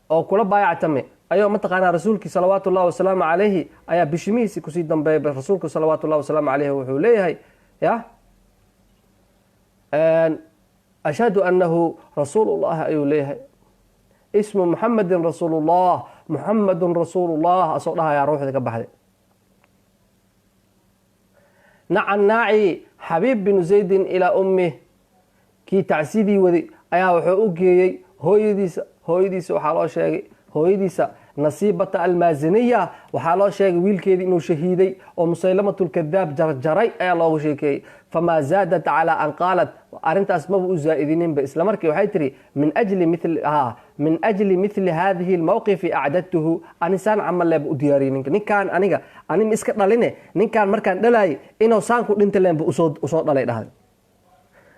oo kula baayactamay ayuu mataqaanaa rasuulkii salawaatu ullahi wasalaamu calayhi ayaa bishimihiisii kusii dambeeyay. Rasuulku salawaatu ullahi wasalaamu calayhi wuxuu leeyahay, ya ashhadu anahu rasuulullahi ayuu leeyahay, ismu Muxamedin rasuulullah, Muxamedun rasuulullah, asoo dhahayaa ruuxda ka baxday. Naca naaci Xabiib binu Zaydin ilaa ummih, kii tacsidii waday ayaa wuxuu u geeyey hooyadiisa. Hooyadiisa waxaa loo sheegay, hooyadiisa Nasiibata Almaasiniya, waxaa loo sheegay wiilkeedii inuu shahiiday oo Musaylamatulkadaab jarjaray ayaa loogu sheekeeyey. Famaa zaadat calaa an qaalat, arrintaas maba u zaa'idininba, isla markii waxay tiri, min ajli mithli hadihi almowqifi acdadtuhu, anisaan camal leeba u diyaariyey ninka, ninkaan aniga ani ma iska dhaline, ninkaan markaan dhalaayay inuu saan ku dhinta leenba usoo dhalay dhahday.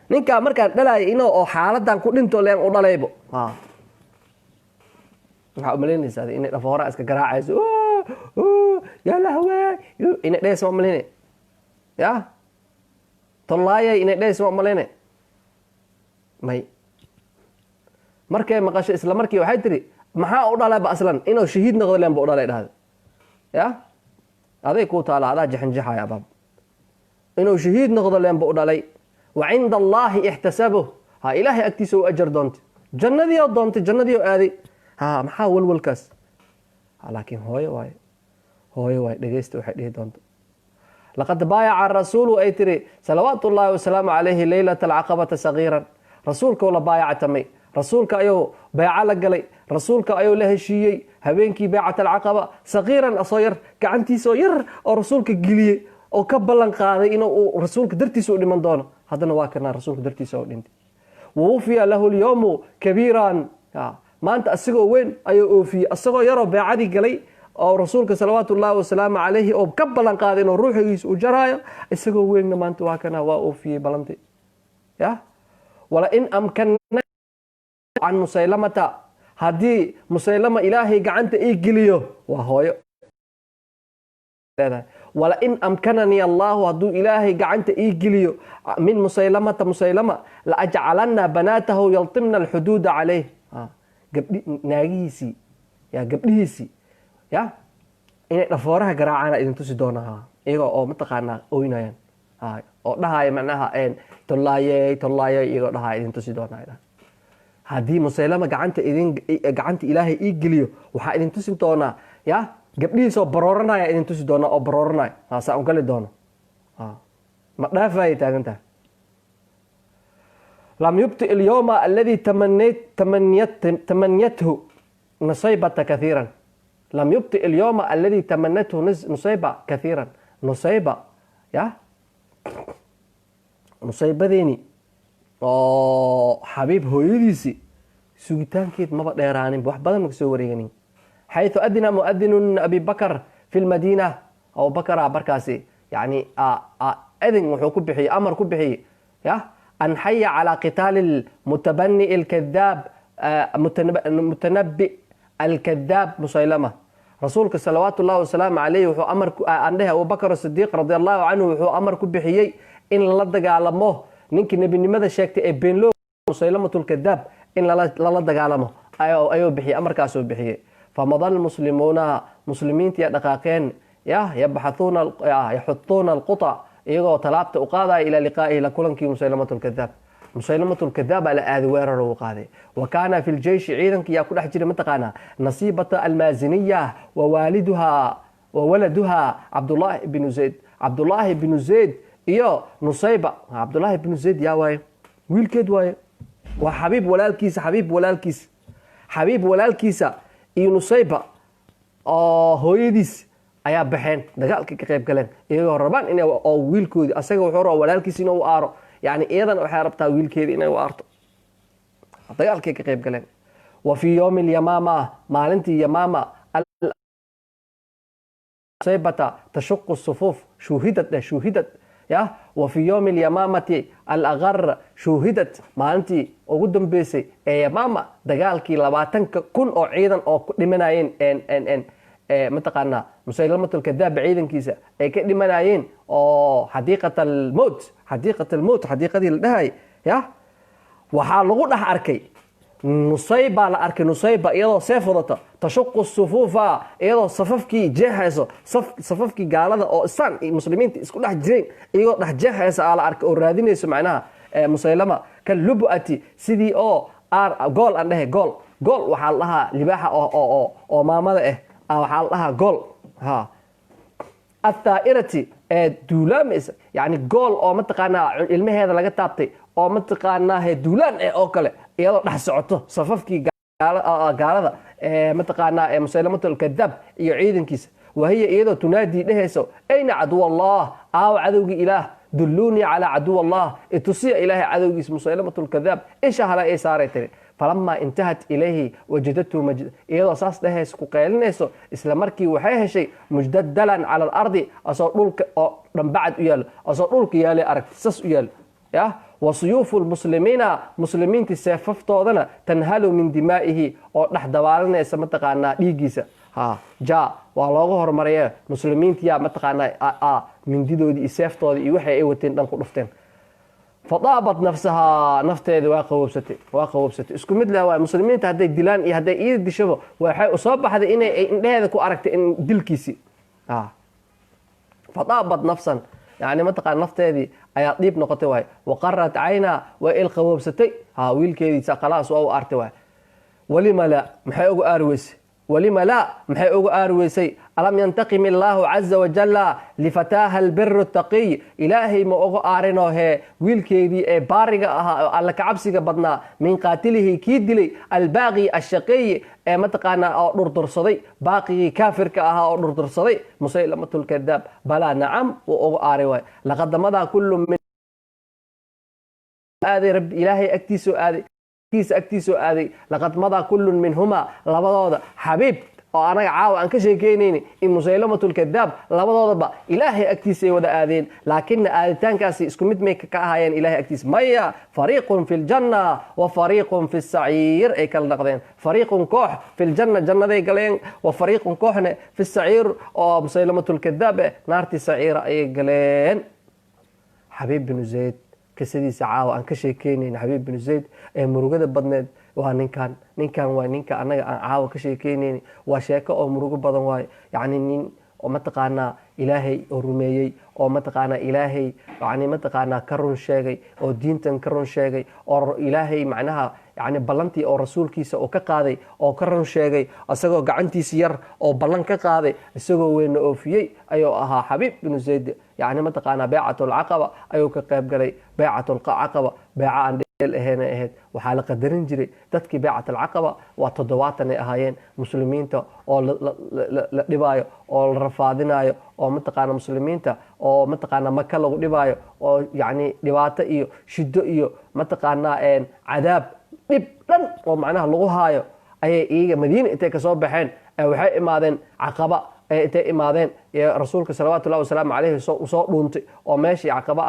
Ninkaan markaan dhalaayay inuu oo xaaladan ku dhinto leen u dhalaybo. Waxaa umalaynaysaa inay dhafoora iska garaacayso, yaa lahawee inay dhehaysa, ma umalayne, ya tollaayay inay dhehaysa, ma umalayne. May markay maqasho isla markii waxay tiri, maxaa u dhalayba aslan? Inuu shahiid noqdo leen ba u dhalay dhahday. Ya aday kuu taala, adaa jexinjexaya abaab, inuu shahiid noqdo leen ba u dhalay. Wa cinda Allahi ixtasabuh, ha Ilaahay agtiisa u ajar doontay, jannadii oo doontay, jannadii oo aaday. Ha maxaa walwalkaas? Laakiin hooyo waaye, hooyo waaye. Dhegeysta waxay dhihi doonto. Laqad baayaca rasuulu, ay tiri, salawaatu ullaahi wasalaamu calayhi leylata alcaqabata sagiiran, rasuulkau la baayactamay, rasuulka ayuu beeco la galay, rasuulka ayuu la heshiiyey habeenkii baycat alcaqaba, sagiiran, asoo yar, gacantiisoo yar oo rasuulka geliyey oo ka ballan qaaday inuu rasuulka dartiisa u dhiman doono. Haddana waa kanaa rasuulka dartiisa oo dhintay. Wawufiya lahu lyowmu kabiiran, maanta asagoo weyn ayuu oofiyey, asagoo yaroo beecadii galay oo rasuulka salawaatu ullaahi wasalaamu calayhi oo ka ballan qaaday inuu ruuxigiisa u jaraayo, isagoo weynna maanta waa kana, waa oofiyey ballantii. Ya wala in amkana can Musaylamata, haddii Musaylama Ilaahay gacanta ii geliyo, waa hooyo. Leedahay, walain amkananii Allahu, hadduu Ilaahay gacanta ii geliyo, min Musaylamata, Musaylama, la ajcalanna banaatahu yaltimna alxuduuda calayh. Gabdhi naagihiisii ya gabdhihiisii ya inay dhafooraha garaacaan idin tusi doonaa, iyagoo oo mataqaanaa oynayaan oo dhahaya macnaha tollaayey, tollaayey, iyagoo dhahaya idin tusi doonaa. Haddii Musaylama gacanta idin gacanta Ilaahay ii geliyo, waxaa idin tusi doonaa ya gabdhihiisoo barooranaya idin tusi doonaa oo barooranaya saa un gali doono, ma dhaafayay taagan tahay. Lam yubti alyawma aladi tamaniyathu Nusaybata kathiiran. Lam yubti alyawma aladi tamanathu Nusayba kathiiran. Nusayba ya Nusaybadeeni oo Xabiib hooyadiisii sugitaankeed maba dheeraanin, wax badan maka soo wareeganin. Xayثu adina muadinu Abi Bakr fi lmadiina. Abubakra markaasi yani adin wuxuu ku bixiyey, amar ku bixiyey ya an xaya calى qitaali mutabani اlkadaab, mutanabi alkadaab Musaylama. Rasuulka salawaatu ullahi wasalaamu calayh wuxuu amar aan dhehe, Abubakr Sidiiq radi Allahu canhu wuxuu amar ku bixiyey in lala dagaalamo ninkii nebinimada sheegtay ee beenloo Musaylamat lkadaab, in lala dagaalamo ayuu bixiyey, amarkaasuu bixiyey. Famada lmuslimuuna, muslimiintiya dhaqaaqeen ya yabxathuuna yaxutuuna alquطa, iyagoo talaabta u qaadaya, ilaa liqaa'ihi, la kulankii Musaylamat lkadaab. Musaylamat lkadaab baa la aaday, weerar uu qaaday. Wa kaana fi ljeyshi, ciidanka yaa ku dhex jiray mataqaanaa? Nasiibata Almaaziniya wa waaliduha wa waladuha Cabdullaahi bnu Zayd. Cabdullaahi bnu Zayd iyo Nusayba. Cabdullaahi bnu Zayd yaa waaye? Wiilkeed waaye, waa Xabiib walaalkiisa. Xabiib walaalkiisa, Xabiib walaalkiisa iyo Nusayba oo hooyadiis ayaa baxeen, dagaalkii ka qayb galeen, iyagoo rabaan in oo wiilkoodii, asaga wuxuu rabaa walaalkiisa inuu u aaro, yani iyadana waxay rabtaa wiilkeedii inay u aarto. Dagaalkay ka qayb galeen. Wa fii yowmi alyamaama, maalintii Yamaama, Nusaybata tashuqu sufuuf shuuhidad dheh, shuuhidad ya. Wa fii yowmi alyamaamati alaqar shuuhidad, maalintii ugu dambeysay ee Yamaama, dagaalkii 20,000 oo ciidan oo ku dhimanayeen mataqaanaa Musaylamat alkadaab ciidankiisa ay ka dhimanayeen, oo xadiiqat almowt, xadiiqat almowt, xadiiqadii la dhahay ya, waxaa lagu dhex arkay Nusayba, la arkay Nusayba iyadoo seef wadata, tashuqu sufuufa, iyadoo safafkii jeexayso, safafkii gaalada oo isaan iyo muslimiinta isku dhex jireen iyagoo dhex jeexaysa aa la arkay, oo raadinayso macnaha Musaylama, kalubu'ati, sidii oo aar gool aan dhehe, gool. Gool waxaa la dhahaa libaaxa oo maamada ah, waxaa la dhahaa gool ha athaa'irati ee duulaamaysa, yani gool oo mataqaanaa ilmaheeda laga taabtay oo mataqaanaa he duulaan eh oo kale, iyadoo dhex socoto safafkii gaalada mataqaanaa ee Musaylamat alkadaab iyo ciidankiisa. Wahiya iyadoo tunaadii dhehayso: "Ayna caduw Allah? Aaw cadowgii Ilaah? Dulluunii calaa caduw Allah, itusiya Ilaahay cadowgiisa Musaylamat alkadaab, isha hala ay saaray," tiri. Falamaa intahat ilayhi wajadatu, iyadoo saas dhehayso, ku qaylinayso, isla markii waxay heshay mujdadalan cala alardi, asoo dhulka oo dhambacad u yaalo, asoo dhulka yaalay aragti, sas u yaalo ya. Wa suyuufu lmuslimiina, muslimiintii seefaftoodana, tanhalu min dimaa'ihi, oo dhex dabaalanaysa mataqaanaa dhiiggiisa. Ha ja waa looga hormariye, muslimiintiyaa mataqaanaa mindidoodii iyo seeftoodii iyo waxay ay wateen dhan ku dhufteen. Fadaabat nafsahaa, nafteeda waa qaboobsatay, waa qaboobsatay. Isku mid leh waay, muslimiinta hadday dilaan iyo hadday iida dishaba, waxay usoo baxday inay indheheeda ku aragtay in dilkiisii. Fadaabat nafsan, yani mataqaan nafteedii ayaa dhiib noqotay waay. Waqarat cayna, way il qaboobsatay. Ha wiilkeediisa khalaas waa u artay waay. Walima laa, maxay uga aari weysay? Walima laa, maxay uga aari weysay? Alam yantaqim illaahu caza wajalla lifataaha albiru taqiy? Ilaahay ma uga aarinoo hee wiilkeedii ee baariga ahaa oo Alla kacabsiga badnaa, min qaatilihi, kii dilay, albaaqi ashaqiy, ee mataqaanaa oo dhurdursaday, baaqigii kaafirka ahaa oo dhurdursaday Musaylamat lkadaab? Balaa, nacam, wuu uga aari waay. Laqad madaa kullu min aaday rabbi, Ilaahay agtiisoo aaday, kiisa agtiisoo aaday. Laqad madaa kullun minhumaa, labadooda, Xabiib Oo anaga caawa aan ka sheekeynayni in Musaylamatulkadaab labadoodaba Ilaahay agtiisa ay wada aadeen, laakiinna aaditaankaasi isku mid may ka ahaayeen Ilahay agtiisa? Maya. Fariiqun fi ljanna wa fariiqun fi saciir ay kala dhaqdeen. Fariiqun, koox, fi ljanna, jannaday galeen, wa fariiqun, kooxne, fi saciir, oo Musaylamatulkadaab eh, naartii saciira ayay galeen. Xabiib binu Zayd qisadiisa caawa aan ka sheekeynayna, Xabiib binu Zayd ee murugada badneed, waa ninkan. Ninkan waa ninka annaga aan caawa ka sheekeynayni. Waa sheeko oo murugo badan waaye. Yacni nin oo mataqaanaa Ilaahay oo rumeeyey, oo mataqaanaa Ilaahay yani mataqaanaa ka run sheegay, oo diintan ka run sheegay, oo Ilaahay macnaha yani ballantii oo rasuulkiisa oo ka qaaday oo ka run sheegay, isagoo gacantiisi yar oo ballan ka qaaday, isagoo weyna oofiyey ayuu ahaa Xabiib binu Zayd. Yani mataqaanaa Baycatulcaqaba ayuu ka qayb galay. Baycatulcaqaba beeca aan dheel ahayn ahayd. Waxaa la qadarin jiray dadkii Baycat alcaqaba, waa 70 ay ahaayeen. Muslimiinta oo la dhibaayo oo la rafaadinayo, oo mataqaana muslimiinta oo mataqaana Maka lagu dhibaayo, oo yacni dhibaato iyo shiddo iyo mataqaanaa cadaab, dhib dhan oo macnaha lagu haayo, ayay iyaga Madiina intay kasoo baxeen waxay imaadeen Caqaba. Intay imaadeen rasuulka salawaatullahi wasalaamu caleyhi soo dhuuntay oo meeshii Caqaba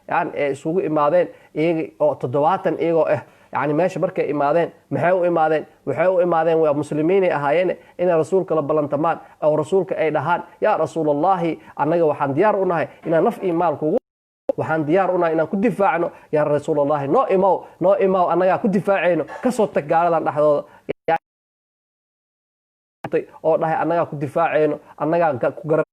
yani ee isugu imaadeen, iyaga oo 70 iyagoo ah. Yani meesha markay imaadeen, maxay u imaadeen? Waxay u imaadeen, waa muslimiinay ahaayeen, inay rasuulka la ballantamaan oo rasuulka ay dhahaan: "Yaa rasuulallahi, annaga waxaan diyaar u nahay inaan naf iyo maal kugu, waxaan diyaar u nahay inaan ku difaacno. Yaa rasuulallahi, noo imow, noo imow, annagaa ku difaacayno. Kasoo tag gaaladan dhexdooda," oo dhahay: "Annagaa ku difaacayno, annagaa ku garab."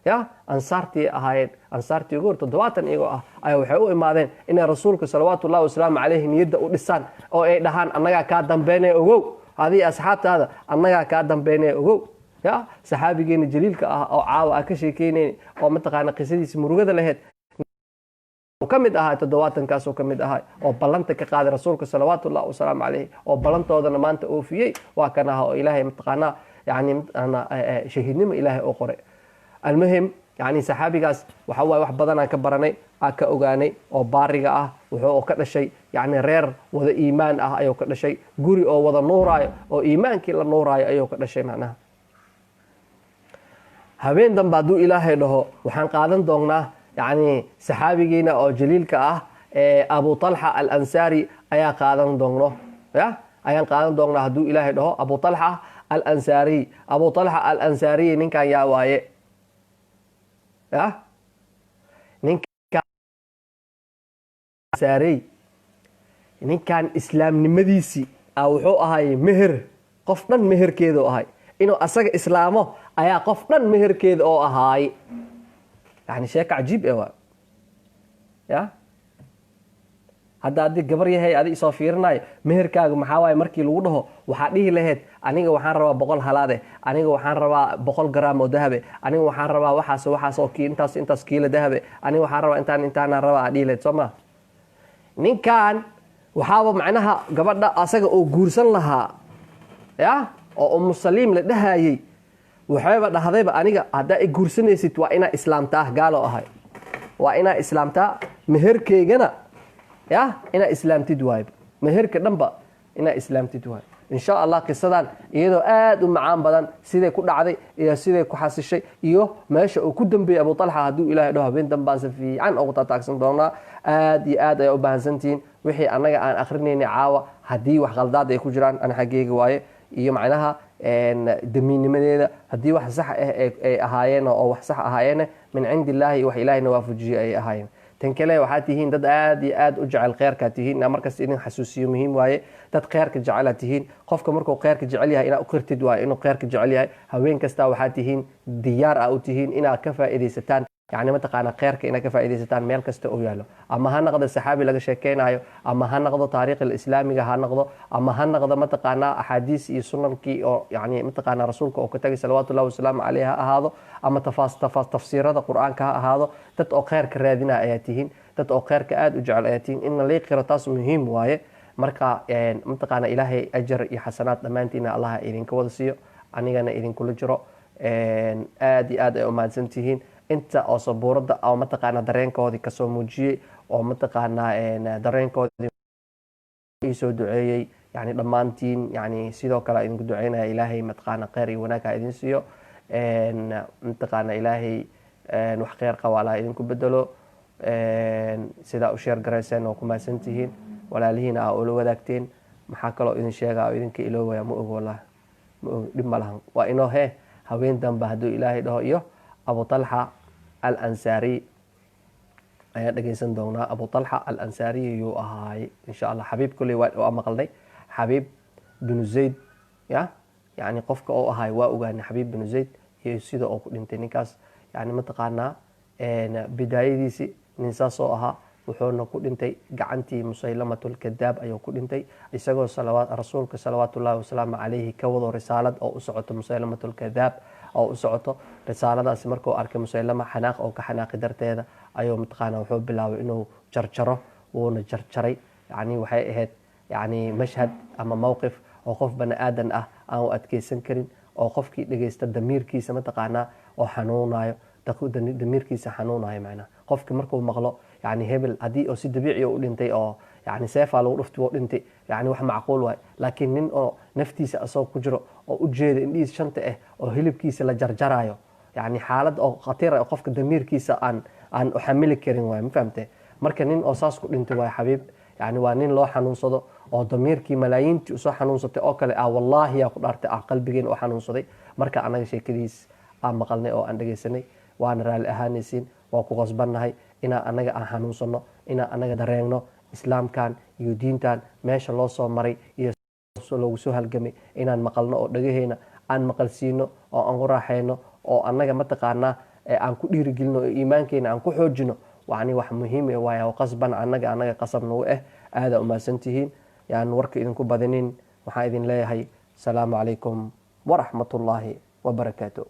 Ya ansaartii ahaayeen, ansaartii ugu hor, 70 iyagoo ah ayaa waxay u imaadeen inay rasuulka salawaatullahi wasalaamu caleyhi niyadda u dhisaan oo ay dhahaan: "Annagaa kaa dambeynaya, ogow. Adii asxaabtaada annagaa kaa dambeynaya, ogow." Ya saxaabigeena jaliilka ah oo caawa aan ka sheekeynayn, oo mataqaana qisadiisa murugada laheyd, ka mid ahaa 70-kaasoo ka mid ahaa oo ballanta ka qaaday rasuulka salawaatullahi wasalaamu caleyhi, oo ballantoodana maanta oofiyey, waa kan aha oo Ilaahay mataqaanaa yani mataqaanaa shahiidnimo Ilaahay oo qoray. Almuhim, yani saxaabigaas waxa waaye wax badan aan ka baranay, aan ka ogaanay, oo baariga ah. Wuxuu ka dhashay yani reer wada iimaan ah ayuu ka dhashay, guri oo wada nuuraayo oo iimaankii la nuuraayo ayuu ka dhashay. Macnaha habeen dambe hadduu Ilaahay dhaho waxaan qaadan doonnaa yani saxaabigiina oo jaliilka ah ee Abu Talxa Alansaari ayaa qaadan doonno, ya ayaan qaadan doonnaa hadduu Ilaahay dhaho. Abu Talxa Alansaariy, Abu Talxa Alansaariy, ninkan yaa waaye? Ya ninkan Ansaariy, ninkan islaamnimadiisii a wuxuu ahay meher qof dhan meherkeedu ahay. Inuu asaga islaamo ayaa qof dhan meherkeeda oo ahaay. Yani sheeka cajiib e waa. Ya hadda haddii gabar yahay adi isoo fiirinayo, meherkaaga maxaa waaye markii lagu dhaho, waxaa dhihi lahayd: "Aniga waxaan rabaa 100 halaade, aniga waxaan rabaa 100 garaam oo dahabe, aniga waxaan rabaa waxaas waxaas oo intaas intaas kiilo dahabe, aniga waxaan rabaa intaan intaanaan rabaa," aa dhihi lahayd, soo ma? Ninkan waxaaba macnaha gabadha asaga oo guursan lahaa, ya oo Umu Saliim la dhahayey, waxayba dhahdayba: "Aniga haddaa i guursanaysid waa inaa islaamtaa. Gaalo ahay, waa inaa islaamtaa. Meherkeygana ya inaa islaamtid waayba, meherka dhanba inaa islaamtid waayo." Insha Allah qisadan iyadoo aada u macaan badan, siday ku dhacday iyo siday ku xasishay iyo meesha uu ku dambeeyey Abu Talxa, hadduu Ilahay dhaho habeen dambaan si fiican ugu taataagsan doonaa. Aad iyo aad ayaa u bahansantihiin. Wixii annaga aan akrinaynay caawa, haddii wax qaldaad ay ku jiraan, ana xaggeyga waaye iyo macnaha damiinnimadeeda. Haddii wax sax ah ay ahaayeen oo wax sax ahaayeene, min cindi illaahi, wax Ilaahayna waafajiyey ayay ahaayeen. Tan kale, waxaa tihiin dad aad iyo aad u jecel kheyrkaa tihiin. Inaa markasta idin xasuusiyo muhiim waaye. Dad kheyrka jecelaa tihiin. Qofka markuu kheyrka jecel yahay, inaa u qirtid waaye inuu kheyrka jecel yahay. Haween kasta waxaa tihiin diyaar ah u tihiin inaad ka faa'iidaysataan, yani mataqaana kheyrka inaad ka faaidaysataan meel kasta oo yaalo, ama ha noqdo saxaabi laga sheekeynayo, ama ha noqdo taariikh islaamiga ha noqdo, ama ha noqdo mataqaanaa axaadiis iyo sunankii oo yani mataqaana rasuulka oo ka tagay salawaatullahi wasalaamu caleyh ha ahaado, ama tafsiirada Qur-aanka ha ahaado. Dad oo kheyrka raadina ayaa tihiin, dad oo kheyrka aada u jecel ayaa tihiin. In lii qiro taas muhiim waaye. Marka mataqaana Ilaahay ajar iyo xasanaad dhammaantiina Allaha idinka wada siiyo, anigana idinkula jiro. Aad iyo aad ay umahadsan tihiin inta oo sabuuradda oo mataqaana dareenkoodii kasoo muujiyey, oo mataqaanaa dareenkoodii soo duceeyey. Yani dhammaantiin, yani sidoo kale idinku duceynaya, Ilaahay mataqaana kheyr iyo wanaag ha idin siiyo. Mataqaana Ilaahay wax kheyr qaba Allah idinku bedelo. Sidaa u share garayseen oo ku mahadsantihiin, walaalihiina aa ula wadaagteen. Maxaa kaloo idin sheegaa oo idinka iloobaya? Ma og, wallahi ma og. Dhib ma lahan. Waa inoo hee haween dambe hadduu Ilaahay dhaho, iyo Abu Talxa Al Ansaariy ayaan dhegeysan doonaa. Abu Talxa Al Ansaariy yuu ahaay? Insha Allah. Xabiib kolley waa maqalnay, Xabiib binu Zayd ya, yani qofka oo ahaay waa ogaanay, Xabiib binu Zayd iyo sida oo ku dhintay ninkaas. Yani mataqaanaa bidaayadiisi nin saas oo ahaa, wuxuuna ku dhintay gacantii Musaylamat Lkadaab ayuu ku dhintay, isagoo rasuulka salawaatu ullahi wasalaamu calayhi ka wado risaalad oo u socoto Musaylamat Lkadaab oo u socoto. Risaaladaasi markuu arkay Musaylama, xanaaq oo ka xanaaqi darteeda ayuu mataqaana wuxuu bilaabay inuu jarjaro, wuuna jarjaray. Yani waxay ahayd yani mashhad ama mowqif oo qof bani aadan ah aan u adkeysan karin, oo qofkii dhegeysta damiirkiisa mataqaanaa oo xanuunayo, damiirkiisa xanuunayo. Macnaha qofki markuu maqlo, yani hebel haddii oo si dabiici u dhintay oo yani seefaa lagu dhufti wuu dhintay, yani wax macquul waay. Laakiin nin oo naftiisa asagoo ku jiro oo u jeeda indhihiis shanta ah oo hilibkiisa la jarjarayo, yani xaalad oo khatar ah oo qofka damiirkiisa aan u xamili karin waay. Ma fahamte? Marka nin oo saas ku dhintay waay Xabiib. Yani waa nin loo xanuunsado oo damiirkii malaayiintii usoo xanuunsatay oo kale ah. Wallaahi yaa ku dhaartay ah qalbigeen oo xanuunsaday marka anaga sheekadiis aan maqalnay oo aan dhegeysanay. Waana raalli ahaanaysiin, waa ku qasbannahay inaa anaga aan xanuunsano, inaa anaga dareegno islaamkan iyo diintan meesha loo soo maray iyo loogu soo halgamay, inaan maqalno oo dhagaheena aan maqalsiino oo aan ku raaxeyno oo annaga mataqaanaa aan ku dhiirigelino oo iimaankeena aan ku xoojino. Yani wax muhiim eh waaya oo qasban annaga qasab nagu ah. Aada umahadsantihiin. Yaan warka idinku badinin, waxaan idin leeyahay asalaamu calaykum waraxmatullaahi wabarakaatu.